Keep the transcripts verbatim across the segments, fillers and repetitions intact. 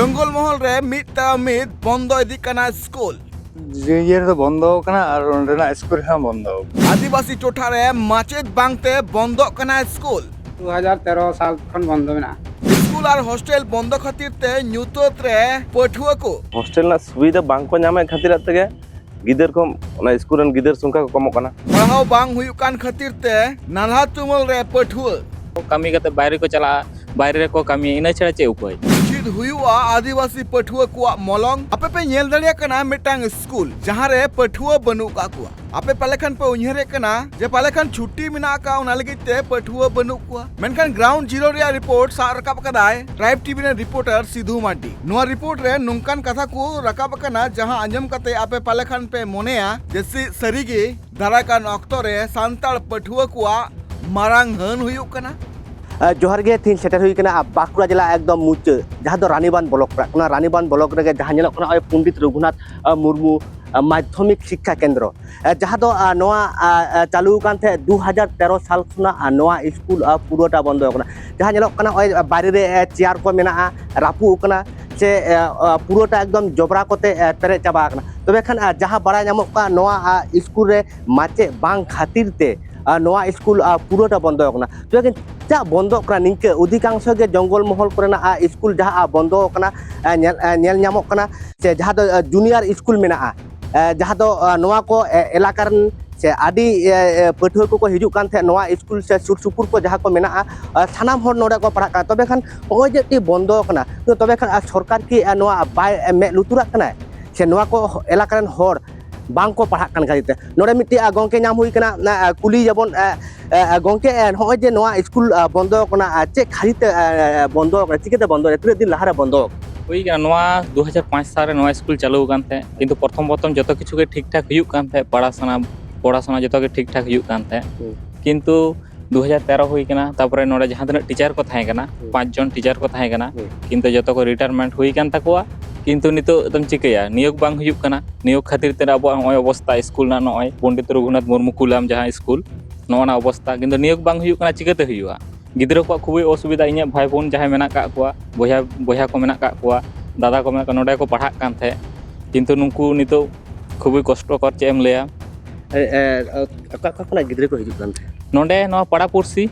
ᱡᱚᱝᱜᱚᱞ ᱢᱚᱦᱚᱞ ᱨᱮ ᱢᱤᱫ ᱛᱟᱭᱚᱢ ᱢᱤᱫ ᱵᱚᱱᱫᱚ ᱤᱫᱤᱜ ᱠᱟᱱᱟ ᱥᱠᱩᱞ᱾ ᱡᱮ ᱤᱭᱟᱹ ᱨᱮᱫᱚ ᱵᱚᱱᱫᱚ ᱟᱠᱟᱱᱟ ᱟᱨ ᱚᱸᱰᱮᱱᱟᱜ ᱥᱠᱩᱞ ᱨᱮᱦᱚᱸ ᱵᱚᱱᱫᱚ ᱟᱠᱟᱱᱟ᱾ ᱟᱹᱫᱤᱵᱟᱹᱥᱤ ᱴᱚᱴᱷᱟ ᱨᱮ ᱢᱟᱪᱮᱫ ᱵᱟᱝᱛᱮ ᱵᱚᱱᱫᱚᱜ ᱠᱟᱱᱟ ᱥᱠᱩᱞ᱾ ᱫᱩ ᱦᱟᱡᱟᱨ ᱛᱮᱨᱚ ᱥᱟᱞ ᱠᱷᱚᱱ ᱵᱚᱱᱫᱚ ᱢᱮᱱᱟᱜᱼᱟ᱾ ᱥᱠᱩᱞ ᱟᱨ ᱦᱳᱥᱴᱮᱞ ᱵᱚᱱᱫᱚ ᱠᱷᱟᱹᱛᱤᱨ ᱛᱮ ᱧᱩᱛᱟᱹᱛ ᱨᱮ ᱯᱟᱹᱴᱷᱩᱣᱟᱹ ᱠᱚ᱾ ᱦᱳᱥᱴᱮᱞ ᱨᱮᱱᱟᱜ ᱥᱩᱵᱤᱫᱷᱟ ᱵᱟᱝ ᱠᱚ ᱧᱟᱢᱮᱫ ᱠᱷᱟᱹᱛᱤᱨ ᱛᱮᱜᱮ ᱜᱤᱫᱟᱹᱨ ᱠᱚ, ᱚᱱᱟ ᱥᱠᱩᱞ ᱨᱮᱱ ᱜᱤᱫᱟᱹᱨ ᱥᱚᱝᱠᱷᱟ ᱠᱚ ᱠᱚᱢᱚᱜ ᱠᱟᱱᱟ᱾ ᱯᱟᱲᱦᱟᱣ ᱵᱟᱝ ᱦᱩᱭᱩᱜ ᱠᱟᱱ ᱠᱷᱟᱹᱛᱤᱨ ᱛᱮ ᱱᱟᱞᱦᱟ ᱛᱩᱢᱟᱹᱞ ᱨᱮ ᱯᱟᱹᱴᱷᱩᱣᱟᱹ᱾ ᱠᱟᱹᱢᱤ ᱠᱟᱛᱮ ᱵᱟᱭᱨᱮ ᱠᱚ ᱪᱟᱞᱟᱜᱼᱟ, ᱵᱟᱭᱨᱮ ᱨᱮᱠᱚ ᱠᱟᱹᱢᱤᱭᱟ, ᱤᱱᱟᱹ ᱪᱷᱟᱲᱟ ᱪᱮᱫ ᱩᱯᱟᱹᱭ? ᱪᱮᱫ ᱦᱩᱭᱩᱜᱼᱟ ᱟᱹᱫᱤᱵᱟᱹᱥᱤ ᱯᱟᱹᱴᱷᱩᱣᱟᱹ ᱠᱚᱣᱟᱜ ᱢᱚᱞᱚᱝ? ᱟᱯᱮ ᱯᱮ ᱧᱮᱞ ᱫᱟᱲᱮᱭᱟᱜ ᱠᱟᱱᱟ ᱢᱤᱫᱴᱟᱝ ᱥᱠᱩᱞ ᱡᱟᱦᱟᱸ ᱨᱮ ᱯᱟᱹᱴᱷᱩᱣᱟᱹ ᱵᱟᱹᱱᱩᱜ ᱠᱟᱜ ᱠᱚᱣᱟ᱾ ᱟᱯᱮ ᱯᱟᱞᱮ ᱠᱷᱟᱱ ᱯᱮ ᱩᱭᱦᱟᱹᱨᱮᱫ ᱠᱟᱱᱟ ᱡᱮ ᱯᱟᱞᱮ ᱠᱷᱟᱱ ᱪᱷᱩᱴᱤ ᱢᱮᱱᱟᱜ ᱟᱠᱟᱫ, ᱚᱱᱟ ᱞᱟᱹᱜᱤᱫ ᱛᱮ ᱯᱟᱹᱴᱷᱩᱣᱟᱹ ᱵᱟᱹᱱᱩᱜ ᱠᱚᱣᱟ᱾ ᱢᱮᱱᱠᱷᱟᱱ ᱜᱨᱟᱣᱩᱱᱰ ᱡᱤᱨᱳ ᱨᱮᱭᱟᱜ ᱨᱤᱯᱳᱨᱴ ᱥᱟᱵ ᱨᱟᱠᱟᱵ ᱟᱠᱟᱫᱟᱭ ᱴᱨᱟᱭᱤᱵ ᱴᱤᱵᱷᱤ ᱨᱮᱱ ᱨᱤᱯᱳᱨᱴᱟᱨ ᱥᱤᱫᱷᱩ ᱢᱟᱨᱰᱤ᱾ ᱱᱚᱣᱟ ᱨᱤᱯᱳᱨᱴ ᱨᱮ ᱱᱚᱝᱠᱟᱱ ᱠᱟᱛᱷᱟ ᱠᱚ ᱨᱟᱠᱟᱵ ᱟᱠᱟᱱᱟ, ᱡᱟᱦᱟᱸ ᱟᱸᱡᱚᱢ ᱠᱟᱛᱮ ᱟᱯᱮ ᱯᱟᱞᱮ ᱠᱷᱟᱱ ᱯᱮ ᱢᱚᱱᱮᱭᱟ ᱡᱮ ᱪᱮᱫ ᱥᱟᱹᱨᱤᱜᱮ ᱫᱟᱨᱟᱭ ᱠᱟᱱ ᱚᱠᱛᱚ ᱨᱮ ᱥᱟᱱᱛᱟᱲ ᱯᱟᱹᱴᱷᱩᱣᱟᱹ ᱠᱚᱣᱟᱜ ᱢᱟᱨᱟᱝ ᱦᱟᱹᱱ ᱦᱩᱭᱩᱜ ᱠᱟᱱᱟ᱾ ᱡᱚᱦᱟᱨ ᱜᱮ, ᱛᱮᱦᱮᱧ ᱥᱮᱴᱮᱨ ᱦᱩᱭ ᱠᱟᱱᱟ ᱵᱟᱸᱠᱩᱲᱟ ᱡᱮᱞᱟ ᱮᱠᱫᱚᱢ ᱢᱩᱪᱟᱹᱫ, ᱡᱟᱦᱟᱸ ᱫᱚ ᱨᱟᱱᱤᱵᱟᱸᱫᱷ ᱵᱞᱚᱠ ᱯᱟᱲᱟᱜ ᱠᱟᱱᱟ᱾ ᱨᱟᱱᱤᱵᱟᱸᱫᱷ ᱵᱞᱚᱠ ᱨᱮᱜᱮ ᱡᱟᱦᱟᱸ ᱧᱮᱞᱚᱜ ᱠᱟᱱᱟ ᱱᱚᱜᱼᱚᱭ ᱯᱚᱱᱰᱤᱛ ᱨᱚᱜᱷᱩᱱᱟᱛᱷ ᱢᱩᱨᱢᱩ ᱢᱟᱫᱽᱫᱷᱚᱢᱤᱠ ᱥᱤᱠᱠᱷᱟ ᱠᱮᱱᱫᱨᱚ, ᱡᱟᱦᱟᱸ ᱫᱚ ᱱᱚᱣᱟ ᱪᱟᱹᱞᱩ ᱟᱠᱟᱱ ᱛᱟᱦᱮᱸᱫ ᱫᱩ ᱦᱟᱡᱟᱨ ᱛᱮᱨᱚ ᱥᱟᱞ ᱠᱷᱚᱱᱟᱜ ᱱᱚᱣᱟ ᱥᱠᱩᱞ ᱯᱩᱨᱟᱹᱴᱟ ᱵᱚᱱᱫᱚ ᱟᱠᱟᱱᱟ᱾ ᱡᱟᱦᱟᱸ ᱧᱮᱞᱚᱜ ᱠᱟᱱᱟ ᱱᱚᱜᱼᱚᱭ ᱵᱟᱭᱨᱮ ᱨᱮ ᱪᱮᱭᱟᱨ ᱠᱚ ᱢᱮᱱᱟᱜᱼᱟ, ᱨᱟᱹᱯᱩᱫ ᱟᱠᱟᱱᱟ, ᱥᱮ ᱯᱩᱨᱟᱹᱴᱟ ᱮᱠᱫᱚᱢ ᱡᱚᱵᱽᱨᱟ ᱠᱚᱛᱮ ᱯᱮᱨᱮᱡ ᱪᱟᱵᱟ ᱟᱠᱟᱱᱟ᱾ ᱛᱚᱵᱮ ᱠᱷᱟᱱ ᱡᱟᱦᱟᱸ ᱵᱟᱲᱟᱭ ᱧᱟᱢᱚᱜ ᱠᱟᱱᱟ, ᱱᱚᱣᱟ ᱥᱠᱩᱞ ᱨᱮ ᱢᱟᱪᱮᱫ ᱵᱟᱝ ᱠᱷᱟᱹᱛᱤᱨ ᱛᱮ ᱱᱚᱣᱟ ᱥᱠᱩᱞ ᱯᱩᱨᱟᱹᱴᱟ ᱵᱚᱱᱫᱚ ᱟᱠᱟᱱᱟ᱾ ᱛᱚᱵᱮ ᱠᱷᱟᱱ ᱪᱮᱫᱟᱜ ᱵᱚᱱᱫᱚᱜ ᱠᱟᱱᱟ ᱱᱤᱝᱠᱟᱹ? ᱚᱫᱷᱤᱠᱟᱝᱥᱚ ᱜᱮ ᱡᱚᱝᱜᱚᱞ ᱢᱚᱦᱚᱞ ᱠᱚᱨᱮᱱᱟᱜ ᱥᱠᱩᱞ ᱡᱟᱦᱟᱸ ᱵᱚᱱᱫᱚ ᱟᱠᱟᱱᱟ, ᱧᱮᱞ ᱧᱮᱞ ᱧᱟᱢᱚᱜ ᱠᱟᱱᱟ, ᱥᱮ ᱡᱟᱦᱟᱸ ᱫᱚ ᱡᱩᱱᱤᱭᱟᱨ ᱥᱠᱩᱞ ᱢᱮᱱᱟᱜᱼᱟ, ᱡᱟᱦᱟᱸ ᱫᱚ ᱱᱚᱣᱟ ᱠᱚ ᱮᱞᱟᱠᱟ ᱨᱮᱱ ᱥᱮ ᱟᱹᱰᱤ ᱯᱟᱹᱴᱷᱩᱣᱟᱹ ᱠᱚᱠᱚ ᱦᱤᱡᱩᱜ ᱠᱟᱱ ᱛᱟᱦᱮᱸᱫ ᱱᱚᱣᱟ ᱥᱠᱩᱞ ᱥᱮ ᱥᱩᱨ ᱥᱩᱯᱩᱨ ᱠᱚ ᱡᱟᱦᱟᱸ ᱠᱚ ᱢᱮᱱᱟᱜᱼᱟ, ᱥᱟᱱᱟᱢ ᱦᱚᱲ ᱱᱚᱰᱮ ᱠᱚ ᱯᱟᱲᱦᱟᱜ ᱠᱟᱱᱟ᱾ ᱛᱚᱵᱮ ᱠᱷᱟᱱ ᱱᱚᱜᱼᱚᱭ ᱡᱮ ᱢᱤᱫᱴᱤᱡ ᱵᱚᱱᱫᱚ ᱟᱠᱟᱱᱟ, ᱛᱚᱵᱮ ᱠᱷᱟᱱ ᱟᱨ ᱥᱚᱨᱠᱟᱨ ᱠᱤ ᱱᱚᱣᱟ ᱵᱟᱭ ᱢᱮᱫ ᱞᱩᱛᱩᱨᱟᱜ ᱠᱟᱱᱟᱭ? ᱥᱮ ᱱᱚᱣᱟ ᱠᱚ ᱮᱞᱟᱠᱟ ᱨᱮᱱ ᱦᱚᱲ ᱵᱟᱝ ᱠᱚ ᱯᱟᱲᱦᱟᱜ ᱠᱟᱱ ᱠᱷᱟᱹᱛᱤᱨ ᱛᱮ᱾ ᱱᱚᱰᱮ ᱢᱤᱫᱴᱤᱡ ᱜᱚᱝᱠᱮ ᱧᱟᱢ ᱦᱩᱭ ᱠᱟᱱᱟ, ᱠᱩᱞᱤᱭᱮᱭᱟᱵᱚᱱ, ᱜᱚᱝᱠᱮ, ᱱᱚᱜᱼᱚᱭ ᱡᱮ ᱱᱚᱣᱟ ᱥᱠᱩᱞ ᱵᱚᱱᱫᱚ ᱟᱠᱟᱱᱟ, ᱪᱮᱫ ᱠᱷᱟᱹᱛᱤᱨ ᱛᱮ ᱵᱚᱱᱫᱚ ᱟᱠᱟᱱᱟ, ᱪᱤᱠᱟᱹᱛᱮ ᱵᱚᱱᱫᱚ ᱟᱠᱟᱱᱟ, ᱛᱤᱱᱟᱹᱜ ᱫᱤᱱ ᱞᱟᱦᱟᱨᱮ ᱵᱚᱱᱫᱚ ᱟᱠᱟᱱᱟ? ᱦᱩᱭ ᱠᱟᱱᱟ, ᱱᱚᱣᱟ ᱫᱩ ᱦᱟᱡᱟᱨ ᱯᱟᱸᱪ ᱥᱟᱞ ᱨᱮ ᱱᱚᱣᱟ ᱥᱠᱩᱞ ᱪᱟᱹᱞᱩ ᱟᱠᱟᱱ ᱛᱟᱦᱮᱸᱫ, ᱠᱤᱱᱛᱩ ᱯᱨᱚᱛᱷᱚᱢ ᱯᱨᱚᱛᱷᱚᱢ ᱡᱚᱛᱚ ᱠᱤᱪᱷᱩ ᱜᱮ ᱴᱷᱤᱠ ᱴᱷᱟᱠ ᱦᱩᱭᱩᱜ ᱠᱟᱱ ᱛᱟᱦᱮᱸᱫ, ᱯᱚᱲᱟᱥᱚᱱᱟ ᱯᱚᱲᱟᱥᱚᱱᱟ ᱡᱚᱛᱚ ᱜᱮ ᱴᱷᱤᱠ ᱴᱷᱟᱠ ᱦᱩᱭᱩᱜ ᱠᱟᱱ ᱛᱟᱦᱮᱸᱫ᱾ ᱠᱤᱱᱛᱩ ᱫᱩ ᱦᱟᱡᱟᱨ ᱛᱮᱨᱚ ᱦᱩᱭ ᱠᱟᱱᱟ, ᱛᱟᱯᱚᱨᱮ ᱱᱚᱰᱮ ᱡᱟᱦᱟᱸ ᱛᱤᱱᱟᱹᱜ ᱴᱤᱪᱟᱨ ᱠᱚ ᱛᱟᱦᱮᱸ ᱠᱟᱱᱟ, ᱯᱟᱸᱪ ᱡᱚᱱ ᱴᱤᱪᱟᱨ ᱠᱚ ᱛᱟᱦᱮᱸ ᱠᱟᱱᱟ, ᱠᱤᱱᱛᱩ ᱡᱚᱛᱚ ᱠᱚ ᱨᱤᱴᱟᱭᱟᱨᱢᱮᱱᱴ ᱦᱩᱭ ᱠᱟᱱ ᱛᱟᱠᱚᱣᱟ᱾ ᱠᱤᱱᱛᱩ ᱱᱤᱛᱚᱜ ᱫᱚᱢ ᱪᱤᱠᱟᱹᱭᱟ, ᱱᱤᱭᱳᱜᱽ ᱵᱟᱝ ᱦᱩᱭᱩᱜ ᱠᱟᱱᱟ᱾ ᱱᱤᱭᱳᱜᱽ ᱠᱷᱟᱹᱛᱤᱨ ᱛᱮ ᱟᱵᱚᱣᱟᱜ ᱱᱚᱜᱼᱚᱭ ᱚᱵᱚᱥᱛᱟ, ᱥᱠᱩᱞ ᱨᱮᱱᱟᱜ ᱱᱚᱜᱼᱚᱭ ᱯᱚᱱᱰᱤᱛ ᱨᱚᱜᱷᱩᱱᱟᱛᱷ ᱢᱩᱨᱢᱩ ᱠᱩᱞᱟᱢ ᱡᱟᱦᱟᱸ ᱥᱠᱩᱞ, ᱱᱚᱜᱼᱚ ᱱᱟ ᱚᱵᱚᱥᱛᱟ, ᱠᱤᱱᱛᱩ ᱱᱤᱭᱳᱜᱽ ᱵᱟᱝ ᱦᱩᱭᱩᱜ ᱠᱟᱱᱟ, ᱪᱤᱠᱟᱹᱛᱮ ᱦᱩᱭᱩᱜᱼᱟ? ᱜᱤᱫᱽᱨᱟᱹ ᱠᱚᱣᱟᱜ ᱠᱷᱩᱵᱩᱭ ᱚᱥᱩᱵᱤᱫᱷᱟ᱾ ᱤᱧᱟᱹᱜ ᱵᱷᱟᱭ ᱵᱳᱱ ᱡᱟᱦᱟᱸᱭ ᱢᱮᱱᱟᱜ ᱠᱟᱜ ᱠᱚᱣᱟ, ᱵᱚᱭᱦᱟ ᱵᱚᱭᱦᱟ ᱠᱚ ᱢᱮᱱᱟᱜ ᱠᱟᱜ ᱠᱚᱣᱟ, ᱫᱟᱫᱟ ᱠᱚ ᱢᱮᱱᱟᱜ ᱠᱚᱣᱟ, ᱱᱚᱸᱰᱮ ᱠᱚ ᱯᱟᱲᱦᱟᱜ ᱠᱟᱱ ᱛᱟᱦᱮᱸᱫ, ᱠᱤᱱᱛᱩ ᱱᱩᱠᱩ ᱱᱤᱛᱚᱜ ᱠᱷᱩᱵᱩᱭ ᱠᱚᱥᱴᱚᱠᱚᱨ, ᱪᱮᱫ ᱮᱢ ᱞᱟᱹᱭᱟ᱾ ᱮ, ᱮ, ᱚᱠᱟ ᱚᱠᱟ ᱠᱷᱚᱱᱟᱜ ᱜᱤᱫᱽᱨᱟᱹ ᱠᱚ ᱦᱤᱡᱩᱜ ᱠᱟᱱ ᱛᱟᱦᱮᱸᱫ? ᱱᱚᱸᱰᱮ ᱱᱚᱣᱟ ᱯᱟᱲᱟ ᱯᱩᱲᱥᱤ,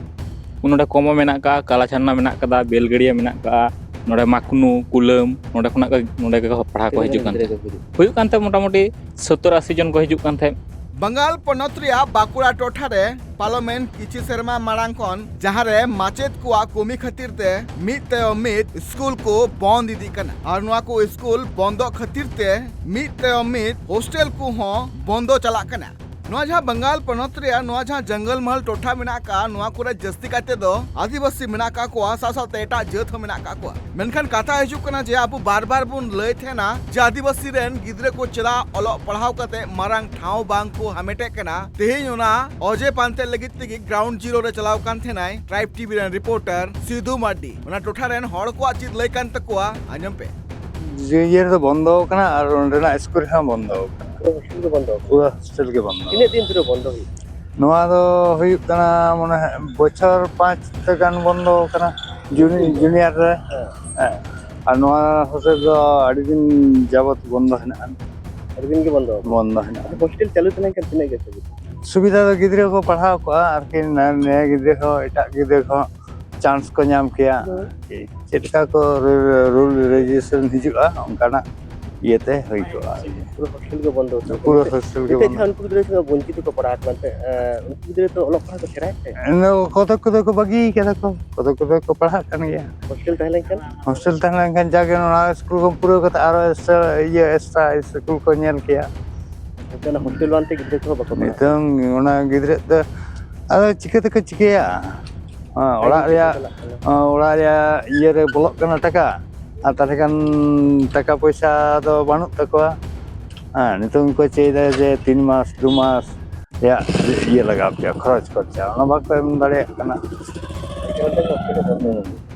ᱱᱚᱸᱰᱮ ᱠᱚᱢᱚ ᱢᱮᱱᱟᱜ ᱠᱟᱜᱼᱟ, ᱠᱟᱞᱟᱪᱷᱟᱱᱱᱟ ᱢᱮᱱᱟᱜ ᱠᱟᱫᱟ, ᱵᱮᱞᱜᱟᱹᱲᱤᱭᱟᱹ ᱢᱮᱱᱟᱜ ᱠᱟᱜᱼᱟ, ᱱᱚᱸᱰᱮ ᱢᱟᱠᱱᱩ, ᱠᱩᱞᱟᱹᱢ, ᱱᱚᱸᱰᱮ ᱠᱷᱚᱱᱟᱜ ᱠᱚ, ᱱᱚᱸᱰᱮ ᱜᱮᱠᱚ ᱯᱟᱲᱦᱟᱣ ᱠᱚ ᱛᱤᱱᱟᱹᱜ ᱦᱤᱡᱩᱜ ᱜᱟᱱ ᱠᱟᱱ ᱜᱤᱫᱽᱨᱟᱹ ᱛᱟᱦᱮᱸᱫ᱾ ᱠᱚ ᱦᱤᱡᱩᱜ? ᱦᱩᱭᱩᱜ ᱠᱟᱱ ᱛᱟᱦᱮᱸᱫ ᱢᱚᱴᱟᱢᱩᱴᱤ ᱥᱚᱛᱛᱚᱨ ᱟᱥᱤ ᱡᱚᱱ ᱠᱚ ᱦᱤᱡᱩᱜ ᱠᱟᱱ ᱛᱟᱦᱮᱸᱫ᱾ ᱵᱟᱝᱜᱟᱞ ᱯᱚᱱᱚᱛ ᱨᱮᱭᱟᱜ ᱵᱟᱸᱠᱩᱲᱟ ᱴᱚᱴᱷᱟ ᱨᱮ ᱯᱟᱨᱚᱢᱮᱱ ᱠᱤᱪᱷᱩ ᱥᱮᱨᱢᱟ ᱢᱟᱲᱟᱝ ᱠᱷᱚᱱ ᱡᱟᱦᱟᱸ ᱨᱮ ᱢᱟᱪᱮᱫ ᱠᱚᱣᱟᱜ ᱠᱚᱢᱤ ᱠᱷᱟᱹᱛᱤᱨ ᱛᱮ ᱢᱤᱫ ᱛᱟᱭᱚᱢ ᱢᱤᱫ ᱥᱠᱩᱞ ᱠᱚ ᱵᱚᱱᱫ ᱤᱫᱤᱜ ᱠᱟᱱᱟ ᱟᱨ ᱱᱚᱣᱟ ᱠᱚ ᱥᱠᱩᱞ ᱵᱚᱱᱫᱚᱜ ᱠᱷᱟᱹᱛᱤᱨ ᱛᱮ ᱢᱤᱫ ᱛᱟᱭᱚᱢ ᱢᱤᱫ ᱦᱳᱥᱴᱮᱞ ᱠᱚᱦᱚᱸ ᱵᱚᱱᱫᱚ ᱪᱟᱞᱟᱜ ᱠᱟᱱᱟ᱾ ᱱᱚᱣᱟ ᱡᱟᱦᱟᱸ ᱵᱟᱝᱜᱟᱞ ᱯᱚᱱᱚᱛ ᱨᱮᱭᱟᱜ ᱱᱚᱣᱟ ᱡᱟᱦᱟᱸ ᱡᱚᱝᱜᱚᱞ ᱢᱚᱦᱚᱞ ᱴᱚᱴᱷᱟ ᱢᱮᱱᱟᱜ ᱟᱠᱟᱫ, ᱱᱚᱣᱟ ᱠᱚᱨᱮ ᱡᱟᱹᱥᱛᱤ ᱠᱟᱭᱛᱮ ᱫᱚ ᱟᱹᱫᱤᱵᱟᱹᱥᱤ ᱢᱮᱱᱟᱜ ᱟᱠᱟᱫ ᱠᱚᱣᱟ, ᱥᱟᱶ ᱥᱟᱶᱛᱮ ᱮᱴᱟᱜ ᱡᱟᱹᱛ ᱦᱚᱸ ᱢᱮᱱᱟᱜ ᱟᱠᱟᱫ ᱠᱚᱣᱟ᱾ ᱢᱮᱱᱠᱷᱟᱱ ᱠᱟᱛᱷᱟ ᱦᱤᱡᱩᱜ ᱠᱟᱱᱟ ᱡᱮ ᱟᱵᱚ ᱵᱟᱨ ᱵᱟᱨ ᱵᱚᱱ ᱞᱟᱹᱭ ᱛᱟᱦᱮᱱᱟ ᱡᱮ ᱟᱹᱫᱤᱵᱟᱹᱥᱤ ᱨᱮᱱ ᱜᱤᱫᱽᱨᱟᱹ ᱠᱚ ᱪᱮᱫᱟᱜ ᱚᱞᱚᱜ ᱯᱟᱲᱦᱟᱣ ᱠᱟᱛᱮ ᱢᱟᱨᱟᱝ ᱴᱷᱟᱶ ᱵᱟᱝ ᱠᱚ ᱦᱟᱢᱮᱴᱮᱫ ᱠᱟᱱᱟ᱾ ᱛᱮᱦᱮᱧ ᱚᱱᱟ ᱚᱡᱮ ᱯᱟᱱᱛᱮ ᱞᱟᱹᱜᱤᱫ ᱛᱮᱜᱮ ᱜᱨᱟᱣᱩᱱᱰ ᱡᱤᱨᱳ ᱨᱮ ᱪᱟᱞᱟᱣ ᱠᱟᱱ ᱛᱟᱦᱮᱱᱟᱭ ᱴᱨᱟᱭᱤᱵ ᱴᱤᱵᱷᱤ ᱨᱮᱱ ᱨᱤᱯᱳᱨᱴᱟᱨ ᱥᱤᱫᱷᱩ ᱢᱟᱨᱰᱤ᱾ ᱚᱱᱟ ᱴᱚᱴᱷᱟ ᱨᱮᱱ ᱦᱚᱲ ᱠᱚᱣᱟᱜ ᱪᱮᱫ ᱞᱟᱹᱭ ᱠᱟᱱ ᱛᱟᱠᱚᱣᱟ, ᱟᱸᱡᱚᱢ ᱯᱮ᱾ ᱡᱮ ᱤᱭᱟᱹ ᱨᱮᱫᱚ ᱵᱚᱱᱫᱚ ᱟᱠᱟᱱᱟ ᱟᱨ ᱚᱸᱰᱮᱱᱟᱜ ᱥᱠᱩᱞ ᱨᱮᱦᱚᱸ ᱵᱚᱱᱫᱚ ᱟᱠᱟᱱᱟ᱾ ᱯᱩᱨᱟᱹ ᱦᱳᱥᱴᱮᱞ ᱜᱮ ᱵᱚᱱᱫᱚ ᱟᱠᱟᱱᱟ᱾ ᱯᱩᱨᱟᱹ ᱦᱳᱥᱴᱮᱞ ᱜᱮ ᱵᱚᱱᱫᱚ᱾ ᱛᱤᱱᱟᱹᱜ ᱫᱤᱱ ᱫᱷᱚᱨᱮ ᱵᱚᱱᱫᱚ ᱦᱩᱭᱩᱜ? ᱱᱚᱣᱟ ᱫᱚ ᱦᱩᱭᱩᱜ ᱠᱟᱱᱟ ᱢᱚᱱᱮ ᱦᱚᱭ ᱵᱚᱪᱷᱚᱨ ᱯᱟᱸᱪ ᱜᱟᱱ ᱵᱚᱱᱫᱚ ᱟᱠᱟᱱᱟ, ᱡᱩᱱᱤ- ᱡᱩᱱᱤᱭᱟᱨ ᱨᱮ᱾ ᱦᱮᱸ᱾ ᱟᱨ ᱱᱚᱣᱟ ᱦᱳᱥᱴᱮᱞ ᱫᱚ ᱟᱹᱰᱤ ᱫᱤᱱ ᱡᱟᱵᱚᱛ ᱵᱚᱱᱫᱚ ᱦᱮᱱᱟᱜᱼᱟ᱾ ᱟᱹᱰᱤ ᱫᱤᱱ ᱜᱮ ᱵᱚᱱᱫᱚ ᱟᱠᱟᱱᱟ᱾ ᱵᱚᱱᱫᱚ ᱦᱮᱱᱟᱜᱼᱟ᱾ ᱦᱳᱥᱴᱮᱞ ᱪᱟᱹᱞᱩ ᱛᱟᱦᱮᱸ ᱞᱮᱱᱠᱷᱟᱱ ᱛᱤᱱᱟᱹᱜ ᱜᱮ ᱥᱩᱵᱤᱫᱷᱟ? ᱥᱩᱵᱤᱫᱷᱟ ᱫᱚ ᱜᱤᱫᱽᱨᱟᱹ ᱠᱚ ᱯᱟᱲᱦᱟᱣ ᱠᱚᱜᱼᱟ, ᱟᱨᱠᱤ ᱱᱟ- ᱱᱤᱭᱟᱹ ᱜᱤᱫᱽᱨᱟᱹ ᱦᱚᱸ ᱮᱴᱟᱜ ᱜᱤᱫᱽᱨᱟᱹ ᱠᱚᱦᱚᱸ ᱪᱟᱱᱥ ᱠᱚ ᱧᱟᱢ ᱠᱮᱭᱟ᱾ ᱟᱨᱠᱤ ᱪᱮᱫ ᱞᱮᱠᱟ ᱠᱚ ᱨᱩ- ᱨᱩᱞ ᱨᱮᱡᱩᱞᱮᱥᱚᱱ ᱦᱤᱡᱩᱜᱼᱟ, ᱚᱱᱠᱟᱱᱟᱜ ᱤᱭᱟᱹᱛᱮ ᱦᱩᱭ ᱠᱚᱜᱼᱟ᱾ ᱯᱩᱨᱟᱹ ᱦᱳᱥᱴᱮᱞ ᱜᱮ ᱵᱚᱱᱫᱚ ᱩᱛᱟᱹᱨ ᱯᱩᱨᱟᱹ ᱠᱟᱱᱟ᱾ ᱦᱳᱥᱴᱮᱞ ᱜᱮ ᱱᱤᱛᱚᱜ ᱵᱚᱱᱫᱚ᱾ ᱡᱟᱦᱟᱸ ᱩᱱᱠᱩ ᱜᱤᱫᱽᱨᱟᱹ ᱠᱚ ᱵᱚᱧᱪᱤᱛ ᱠᱚ ᱯᱟᱲᱦᱟᱣ ᱠᱟᱱᱟ, ᱮᱱᱛᱮ, ᱮ, ᱩᱱᱠᱩ ᱜᱤᱫᱽᱨᱟᱹ ᱫᱚ ᱚᱞᱚᱜ ᱯᱟᱲᱦᱟᱜ ᱠᱚ ᱥᱮᱬᱟᱭᱮᱫ ᱛᱮ? ᱮᱱ ᱫᱚ ᱠᱚᱛᱚᱠ ᱠᱚᱫᱚ ᱠᱚ ᱵᱟᱹᱜᱤ ᱠᱟᱫᱟ ᱠᱚ, ᱠᱚᱛᱚᱠ ᱠᱚᱫᱚ ᱠᱚ ᱯᱟᱲᱦᱟᱜ ᱠᱟᱱ ᱜᱮᱭᱟ᱾ ᱦᱳᱥᱴᱮᱞ ᱛᱟᱦᱮᱸ ᱞᱮᱱᱠᱷᱟᱱ? ᱦᱳᱥᱴᱮᱞ ᱛᱟᱦᱮᱸ ᱞᱮᱱᱠᱷᱟᱱ ᱡᱟᱜᱮ ᱱᱚᱣᱟ ᱥᱠᱩᱞ ᱠᱚ ᱯᱩᱨᱟᱹᱣ ᱠᱟᱛᱮ ᱟᱨᱚ ᱮᱠᱥᱴᱨᱟ ᱤᱭᱟᱹ ᱮᱠᱥᱴᱨᱟ ᱥᱠᱩᱞ ᱠᱚ ᱧᱮᱞ ᱠᱮᱭᱟ᱾ ᱱᱤᱛᱚᱜ ᱚᱱᱟ ᱦᱳᱥᱴᱮᱞ ᱵᱟᱝᱛᱮ ᱜᱤᱫᱽᱨᱟᱹ ᱠᱚᱦᱚᱸ ᱵᱟᱠᱚ ᱯᱟᱲᱦᱟᱜ ᱱᱤᱛᱚᱝ ᱚᱱᱟ ᱜᱤᱫᱽᱨᱟᱹ ᱫᱚ ᱟᱫᱚ ᱪᱤᱠᱟᱹ ᱛᱮᱠᱚ ᱪᱤᱠᱟᱹᱭᱟ? ᱦᱮᱸ, ᱚᱲᱟᱜ ᱨᱮᱭᱟᱜ, ᱪᱟᱞᱟᱜ ᱠᱟᱱᱟ᱾ ᱦᱮᱸ, ᱚᱲᱟᱜ ᱨᱮᱭᱟᱜ ᱤᱭᱟᱹᱨᱮ ᱵᱚᱞᱚᱜ ᱠᱟᱱᱟ ᱴᱟᱠᱟ, ᱟᱨ ᱛᱟᱦᱚᱞᱮ ᱠᱷᱟᱱ ᱴᱟᱠᱟ ᱯᱚᱭᱥᱟ ᱫᱚ ᱵᱟᱹᱱᱩᱜ ᱛᱟᱠᱚᱣᱟ᱾ ᱦᱮᱸ, ᱱᱤᱛᱚᱝ ᱠᱚ ᱪᱟᱹᱭᱫᱟ ᱡᱮ ᱛᱤᱱ ᱢᱟᱥ ᱫᱩ ᱢᱟᱥ ᱨᱮᱭᱟᱜ ᱤᱭᱟᱹ ᱞᱟᱜᱟᱣ ᱯᱮᱭᱟ, ᱠᱷᱚᱨᱚᱪ ᱠᱷᱚᱨᱪᱟ, ᱚᱱᱟ ᱵᱟᱠᱚ ᱮᱢ ᱫᱟᱲᱮᱭᱟᱜ ᱠᱟᱱᱟ᱾ ᱦᱮᱸ᱾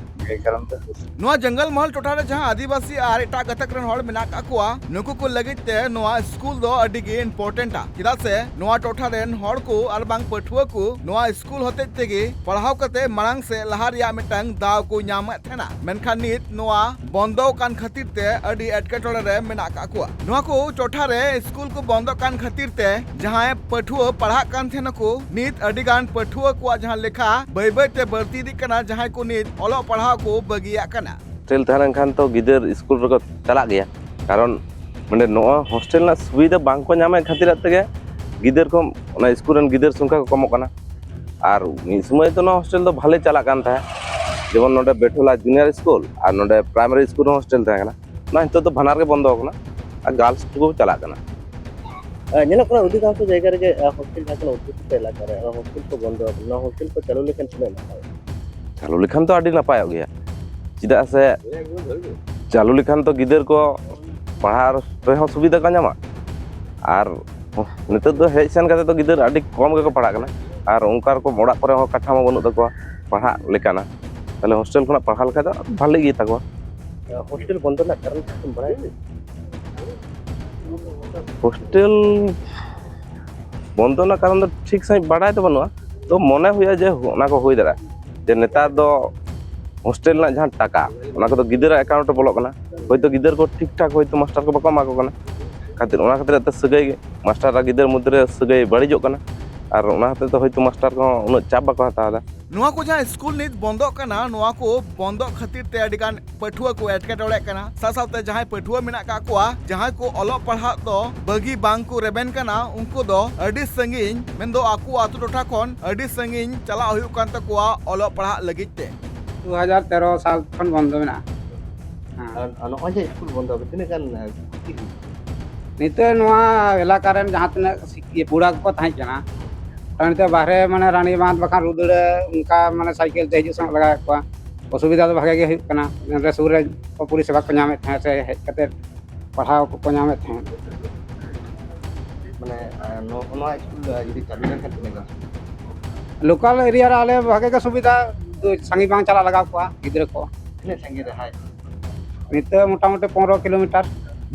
ᱮᱭ ᱠᱟᱨᱚᱱ ᱛᱮ᱾ ᱱᱚᱣᱟ ᱡᱚᱝᱜᱚᱞ ᱢᱚᱦᱚᱞ ᱴᱚᱴᱷᱟ ᱨᱮ ᱡᱟᱦᱟᱸ ᱟᱹᱫᱤᱵᱟᱹᱥᱤ ᱟᱨ ᱮᱴᱟᱜ ᱜᱟᱛᱟᱠ ᱨᱮᱱ ᱦᱚᱲ ᱢᱮᱱᱟᱜ ᱟᱠᱟᱫ ᱠᱚᱣᱟ, ᱱᱩᱠᱩ ᱠᱚ ᱞᱟᱹᱜᱤᱫ ᱛᱮ ᱱᱚᱣᱟ ᱥᱠᱩᱞ ᱫᱚ ᱟᱹᱰᱤ ᱜᱮ ᱤᱢᱯᱚᱨᱴᱮᱱᱴᱟ᱾ ᱪᱮᱫᱟᱜ ᱥᱮ ᱱᱚᱣᱟ ᱴᱚᱴᱷᱟ ᱨᱮᱱ ᱦᱚᱲ ᱠᱚ ᱟᱨ ᱵᱟᱝ ᱯᱟᱹᱴᱷᱩᱣᱟᱹ ᱠᱚ ᱱᱚᱣᱟ ᱥᱠᱩᱞ ᱦᱚᱛᱮᱡ ᱛᱮᱜᱮ ᱯᱟᱲᱦᱟᱣ ᱠᱟᱛᱮ ᱢᱟᱲᱟᱝ ᱥᱮᱫ ᱞᱟᱦᱟ ᱨᱮᱭᱟᱜ ᱢᱤᱫᱴᱟᱝ ᱫᱟᱣ ᱠᱚ ᱧᱟᱢᱮᱫ ᱛᱟᱦᱮᱱᱟ᱾ ᱢᱮᱱᱠᱷᱟᱱ ᱱᱤᱛ ᱱᱚᱣᱟ ᱵᱚᱱᱫᱚ ᱟᱠᱟᱱ ᱠᱷᱟᱹᱛᱤᱨ ᱛᱮ ᱟᱹᱰᱤ ᱮᱴᱠᱮᱴᱚᱬᱮ ᱨᱮ ᱢᱮᱱᱟᱜ ᱟᱠᱟᱫ ᱠᱚᱣᱟ᱾ ᱱᱚᱣᱟ ᱠᱚ ᱴᱚᱴᱷᱟ ᱨᱮ ᱥᱠᱩᱞ ᱠᱚ ᱵᱚᱱᱫᱚᱜ ᱠᱟᱱ ᱠᱷᱟᱹᱛᱤᱨ ᱛᱮ ᱡᱟᱦᱟᱸᱭ ᱯᱟᱹᱴᱷᱩᱣᱟᱹ ᱯᱟᱲᱦᱟᱜ ᱠᱟᱱ ᱛᱟᱦᱮᱱᱟᱠᱚ, ᱱᱤᱛ ᱟᱹᱰᱤ ᱜᱟᱱ ᱯᱟᱹᱴᱷᱩᱣᱟᱹ ᱠᱚᱣᱟᱜ ᱡᱟᱦᱟᱸ ᱞᱮᱠᱷᱟ ᱵᱟᱹᱭ ᱵᱟᱹᱭ ᱛᱮ ᱵᱟᱹᱲᱛᱤ ᱤᱫᱤᱜ ᱠᱟᱱᱟ, ᱡᱟᱦᱟᱸᱭ ᱠᱚ ᱱᱤᱛ ᱚᱞᱚᱜ ᱯᱟᱲᱦᱟᱣ ᱠᱚ ᱵᱟᱹᱜᱤᱭᱟᱜ ᱠᱟᱱᱟ᱾ ᱦᱳᱥᱴᱮᱞ ᱛᱟᱦᱮᱸ ᱞᱮᱱᱠᱷᱟᱱ ᱛᱚ ᱜᱤᱫᱟᱹᱨ ᱥᱠᱩᱞ ᱨᱮᱠᱚ ᱪᱟᱞᱟᱜ ᱜᱮᱭᱟ, ᱠᱟᱨᱚᱱ ᱱᱚᱰᱮ ᱱᱚᱣᱟ ᱦᱳᱥᱴᱮᱞ ᱨᱮᱱᱟᱜ ᱥᱩᱵᱤᱫᱷᱟ ᱵᱟᱝ ᱠᱚ ᱧᱟᱢᱮᱫ ᱠᱷᱟᱹᱛᱤᱨᱟᱜ ᱛᱮᱜᱮ ᱜᱤᱫᱟᱹᱨ ᱠᱚ, ᱚᱱᱟ ᱥᱠᱩᱞ ᱨᱮᱱ ᱜᱤᱫᱟᱹᱨ ᱥᱚᱝᱠᱷᱟ ᱠᱚ ᱠᱚᱢᱚᱜ ᱠᱟᱱᱟ᱾ ᱟᱨ ᱢᱤᱫ ᱥᱚᱢᱚᱭ ᱫᱚ ᱱᱚᱣᱟ ᱦᱳᱥᱴᱮᱞ ᱫᱚ ᱵᱷᱟᱞᱮ ᱪᱟᱞᱟᱜ ᱠᱟᱱ ᱛᱟᱦᱮᱸᱫ, ᱡᱮᱢᱚᱱ ᱱᱚᱰᱮ ᱵᱮᱴᱷᱳᱞᱟ ᱡᱩᱱᱤᱭᱟᱨ ᱥᱠᱩᱞ ᱟᱨ ᱱᱚᱰᱮ ᱯᱨᱟᱭᱢᱟᱨᱤ ᱥᱠᱩᱞ ᱨᱮᱦᱚᱸ ᱦᱳᱥᱴᱮᱞ ᱛᱟᱦᱮᱸ ᱠᱟᱱᱟ᱾ ᱚᱱᱟ ᱱᱤᱛᱚᱜ ᱫᱚ ᱵᱟᱱᱟᱨ ᱜᱮ ᱵᱚᱱᱫᱚ ᱟᱠᱟᱱᱟ, ᱟᱨ ᱜᱟᱨᱞᱥ ᱥᱠᱩᱞ ᱠᱚ ᱪᱟᱞᱟᱜ ᱠᱟᱱᱟ᱾ ᱟᱨ ᱧᱮᱞᱚᱜ ᱠᱟᱱᱟ, ᱚᱫᱷᱤᱠᱟᱝᱥᱚ ᱡᱟᱭᱜᱟ ᱨᱮᱜᱮ, ᱟᱨ, ᱦᱳᱥᱴᱮᱞ ᱡᱟᱦᱟᱸ ᱠᱟᱱᱟ ᱚᱫᱷᱩᱥᱤᱛᱚ ᱮᱞᱟᱠᱟ ᱨᱮ, ᱚᱱᱟ ᱦᱳᱥᱴᱮᱞ ᱠᱚ ᱵᱚᱱᱫᱚ ᱟᱠᱟᱱᱟ᱾ ᱱᱚᱣᱟ ᱦᱳᱥᱴᱮᱞ ᱠᱚ ᱪᱟᱹᱞᱩ ᱞᱮᱠᱷᱟᱱ ᱛᱤᱱᱟᱹᱜ ᱱᱟᱯᱟᱭᱚᱜᱼᱟ? ᱪᱟᱹᱞᱩ ᱞᱮᱠᱷᱟᱱ ᱫᱚ ᱟᱹᱰᱤ ᱱᱟᱯᱟᱭᱚᱜ ᱜᱮᱭᱟ, ᱪᱮᱫᱟᱜ ᱥᱮ ᱪᱟᱹᱞᱩ ᱞᱮᱠᱷᱟᱱ ᱫᱚ ᱜᱤᱫᱟᱹᱨ ᱠᱚ ᱯᱟᱲᱦᱟᱜ ᱨᱮᱦᱚᱸ ᱥᱩᱵᱤᱫᱷᱟ ᱠᱚ ᱧᱟᱢᱟ, ᱟᱨ ᱱᱤᱛᱚᱜ ᱫᱚ ᱦᱮᱡ ᱥᱮᱱ ᱠᱟᱛᱮ ᱫᱚ ᱜᱤᱫᱟᱹᱨ ᱟᱹᱰᱤ ᱠᱚᱢ ᱜᱮᱠᱚ ᱯᱟᱲᱦᱟᱜ ᱠᱟᱱᱟ, ᱟᱨ ᱚᱱᱠᱟ ᱨᱚᱠᱚᱢ ᱚᱲᱟᱜ ᱠᱚᱨᱮ ᱦᱚᱸ ᱠᱟᱴᱷᱟᱢᱳ ᱵᱟᱹᱱᱩᱜ ᱛᱟᱠᱚᱣᱟ ᱯᱟᱲᱦᱟᱜ ᱞᱮᱠᱟᱱᱟᱜ᱾ ᱛᱟᱦᱞᱮ ᱦᱳᱥᱴᱮᱞ ᱠᱷᱚᱱᱟᱜ ᱯᱟᱲᱦᱟᱣ ᱞᱮᱠᱷᱟᱡ ᱫᱚ ᱵᱷᱟᱞᱤ ᱜᱮ ᱛᱟᱠᱚᱣᱟ᱾ ᱦᱳᱥᱴᱮᱞ ᱵᱚᱱᱫᱚ ᱨᱮᱱᱟᱜ ᱠᱟᱨᱚᱱ ᱠᱤ ᱵᱟᱲᱟᱭ? ᱦᱳᱥᱴᱮᱞ ᱵᱚᱱᱫᱚ ᱨᱮᱱᱟᱜ ᱠᱟᱨᱚᱱ ᱫᱚ ᱴᱷᱤᱠ ᱥᱟᱺᱦᱤᱡ ᱵᱟᱲᱟᱭ ᱫᱚ ᱵᱟᱹᱱᱩᱜᱼᱟ, ᱛᱚ ᱢᱚᱱᱮ ᱦᱩᱭᱩᱜᱼᱟ ᱡᱮ ᱚᱱᱟ ᱠᱚ ᱦᱩᱭ ᱫᱟᱲᱮᱭᱟᱜᱼᱟ, ᱡᱮ ᱱᱮᱛᱟᱨ ᱫᱚ ᱦᱳᱥᱴᱮᱞ ᱨᱮᱱᱟᱜ ᱡᱟᱦᱟᱸ ᱴᱟᱠᱟ, ᱚᱱᱟ ᱠᱚᱫᱚ ᱜᱤᱫᱽᱨᱟᱹ ᱮᱠᱟᱣᱩᱱᱴ ᱨᱮ ᱵᱚᱞᱚᱜ ᱠᱟᱱᱟ᱾ ᱦᱳᱭᱛᱳ ᱜᱤᱫᱟᱹᱨ ᱠᱚ ᱴᱷᱤᱠ ᱴᱷᱟᱠ ᱦᱳᱭᱛᱳ ᱢᱟᱥᱴᱟᱨ ᱠᱚ ᱵᱟᱠᱚ ᱮᱢᱟ ᱠᱚ ᱠᱟᱱᱟ, ᱠᱷᱟᱹᱛᱤᱨ, ᱚᱱᱟ ᱠᱷᱟᱹᱛᱤᱨ ᱛᱮ ᱥᱟᱹᱜᱟᱹᱭ, ᱢᱟᱥᱴᱟᱨ ᱟᱨ ᱜᱤᱫᱟᱹᱨ ᱢᱚᱫᱽᱫᱷᱮ ᱨᱮ ᱥᱟᱹᱜᱟᱹᱭ ᱵᱟᱹᱲᱤᱡᱚᱜ ᱠᱟᱱᱟ, ᱟᱨ ᱚᱱᱟ ᱦᱚᱛᱮᱡ ᱛᱮ ᱦᱳᱭᱛᱳ ᱢᱟᱥᱴᱟᱨ ᱠᱚᱦᱚᱸ ᱩᱱᱟᱹᱜ ᱪᱟᱯ ᱵᱟᱠᱚ ᱦᱟᱛᱟᱣ ᱮᱫᱟ᱾ ᱱᱚᱣᱟ ᱠᱚ ᱡᱟᱦᱟᱸ ᱥᱠᱩᱞ ᱱᱤᱛ ᱵᱚᱱᱫᱚᱜ ᱠᱟᱱᱟ, ᱱᱚᱣᱟ ᱠᱚ ᱵᱚᱱᱫᱚᱜ ᱠᱷᱟᱹᱛᱤᱨ ᱛᱮ ᱟᱹᱰᱤ ᱜᱟᱱ ᱯᱟᱹᱴᱷᱩᱣᱟᱹ ᱠᱚ ᱮᱴᱠᱮᱴᱚᱬᱮᱜ ᱠᱟᱱᱟ᱾ ᱥᱟᱶ ᱥᱟᱶᱛᱮ ᱡᱟᱦᱟᱸᱭ ᱯᱟᱹᱴᱷᱩᱣᱟᱹ ᱢᱮᱱᱟᱜ ᱠᱟᱜ ᱠᱚᱣᱟ, ᱡᱟᱦᱟᱸᱭ ᱠᱚ ᱚᱞᱚᱜ ᱯᱟᱲᱦᱟᱜ ᱫᱚ ᱵᱟᱹᱜᱤ ᱵᱟᱝ ᱠᱚ ᱨᱮᱵᱮᱱ ᱠᱟᱱᱟ, ᱩᱱᱠᱩ ᱫᱚ ᱟᱹᱰᱤ ᱥᱟᱺᱜᱤᱧ, ᱢᱮᱱᱫᱚ ᱟᱠᱚ ᱟᱛᱳ ᱴᱚᱴᱷᱟ ᱠᱷᱚᱱ ᱟᱹᱰᱤ ᱥᱟᱺᱜᱤᱧ ᱪᱟᱞᱟᱜ ᱦᱩᱭᱩᱜ ᱠᱟᱱ ᱛᱟᱠᱚᱣᱟ ᱚᱞᱚᱜ ᱯᱟᱲᱦᱟᱜ ᱞᱟᱹᱜᱤᱫ ᱛᱮ᱾ ᱫᱩ ᱦᱟᱡᱟᱨ ᱛᱮᱨᱚ ᱥᱟᱞ ᱠᱷᱚᱱ ᱵᱚᱱᱫᱚ ᱢᱮᱱᱟᱜᱼᱟ᱾ ᱦᱮᱸ᱾ ᱟᱨ, ᱟᱨ ᱱᱚᱜᱼᱚᱭ ᱡᱮ ᱥᱠᱩᱞ ᱵᱚᱱᱫᱚ, ᱛᱤᱱᱟᱹᱜ ᱜᱟᱱ, ᱮ, ᱠᱷᱚᱛᱤ ᱦᱩᱭᱩᱜ ᱠᱟᱱᱟ? ᱱᱤᱛᱚᱜ ᱱᱚᱣᱟ ᱮᱞᱟᱠᱟ ᱨᱮᱱ ᱡᱟᱦᱟᱸ ᱛᱤᱱᱟᱹᱜ ᱥᱤᱠ-, ᱤᱭᱟᱹ, ᱯᱩᱲᱟ ᱠᱚᱠᱚ ᱛᱟᱦᱮᱸ ᱠᱟᱱᱟ, ᱟᱨ ᱱᱤᱛᱚᱜ ᱵᱟᱦᱨᱮ, ᱢᱟᱱᱮ, ᱨᱟᱱᱤᱵᱟᱸᱫᱷ ᱵᱟᱠᱷᱟᱱ ᱨᱩᱫᱟᱹᱲᱟ, ᱚᱱᱠᱟ, ᱢᱟᱱᱮ, ᱥᱟᱭᱠᱮᱞ ᱛᱮ ᱦᱤᱡᱩᱜ ᱥᱮᱱᱚᱜ ᱞᱟᱜᱟᱣᱮᱫ ᱠᱚᱣᱟ᱾ ᱚᱥᱩᱵᱤᱫᱷᱟ ᱫᱚ ᱵᱷᱟᱜᱮ ᱜᱮ ᱦᱩᱭᱩᱜ ᱠᱟᱱᱟ᱾ ᱱᱚᱰᱮ ᱥᱩᱨ ᱨᱮ ᱯᱚᱨᱤᱥᱮᱵᱟ ᱠᱚ ᱧᱟᱢᱮᱫ ᱛᱟᱦᱮᱸᱫ ᱥᱮ ᱦᱮᱡ ᱠᱟᱛᱮᱫ ᱯᱟᱲᱦᱟᱣ ᱠᱚᱠᱚ ᱧᱟᱢᱮᱫ ᱛᱟᱦᱮᱸᱫ᱾ ᱢᱟᱱᱮ, ᱟᱨ ᱱᱚ-, ᱱᱚᱣᱟ ᱥᱠᱩᱞ, ᱟᱨ ᱡᱩᱫᱤ ᱪᱟᱹᱞᱩ ᱞᱮᱱᱠᱷᱟᱱ ᱛᱤᱱᱟᱹᱜ ᱜᱟᱱ? ᱞᱳᱠᱟᱞ ᱮᱨᱤᱭᱟ ᱨᱮ ᱟᱞᱮ ᱵᱷᱟᱜᱮ ᱜᱮ ᱥᱩᱵᱤᱫᱷᱟ, ᱥᱟᱺᱜᱤᱧ ᱵᱟᱝ ᱪᱟᱞᱟᱜ ᱞᱟᱜᱟᱣ ᱠᱚᱣᱟ ᱜᱤᱫᱽᱨᱟᱹ ᱠᱚ᱾ ᱛᱤᱱᱟᱹᱜ ᱥᱟᱺᱜᱤᱧ ᱨᱮ ᱦᱟᱭ? ᱱᱤᱛᱚᱜ ᱢᱚᱴᱟᱢᱩᱴᱤ ᱯᱚᱱᱨᱚ ᱠᱤᱞᱳᱢᱤᱴᱟᱨ᱾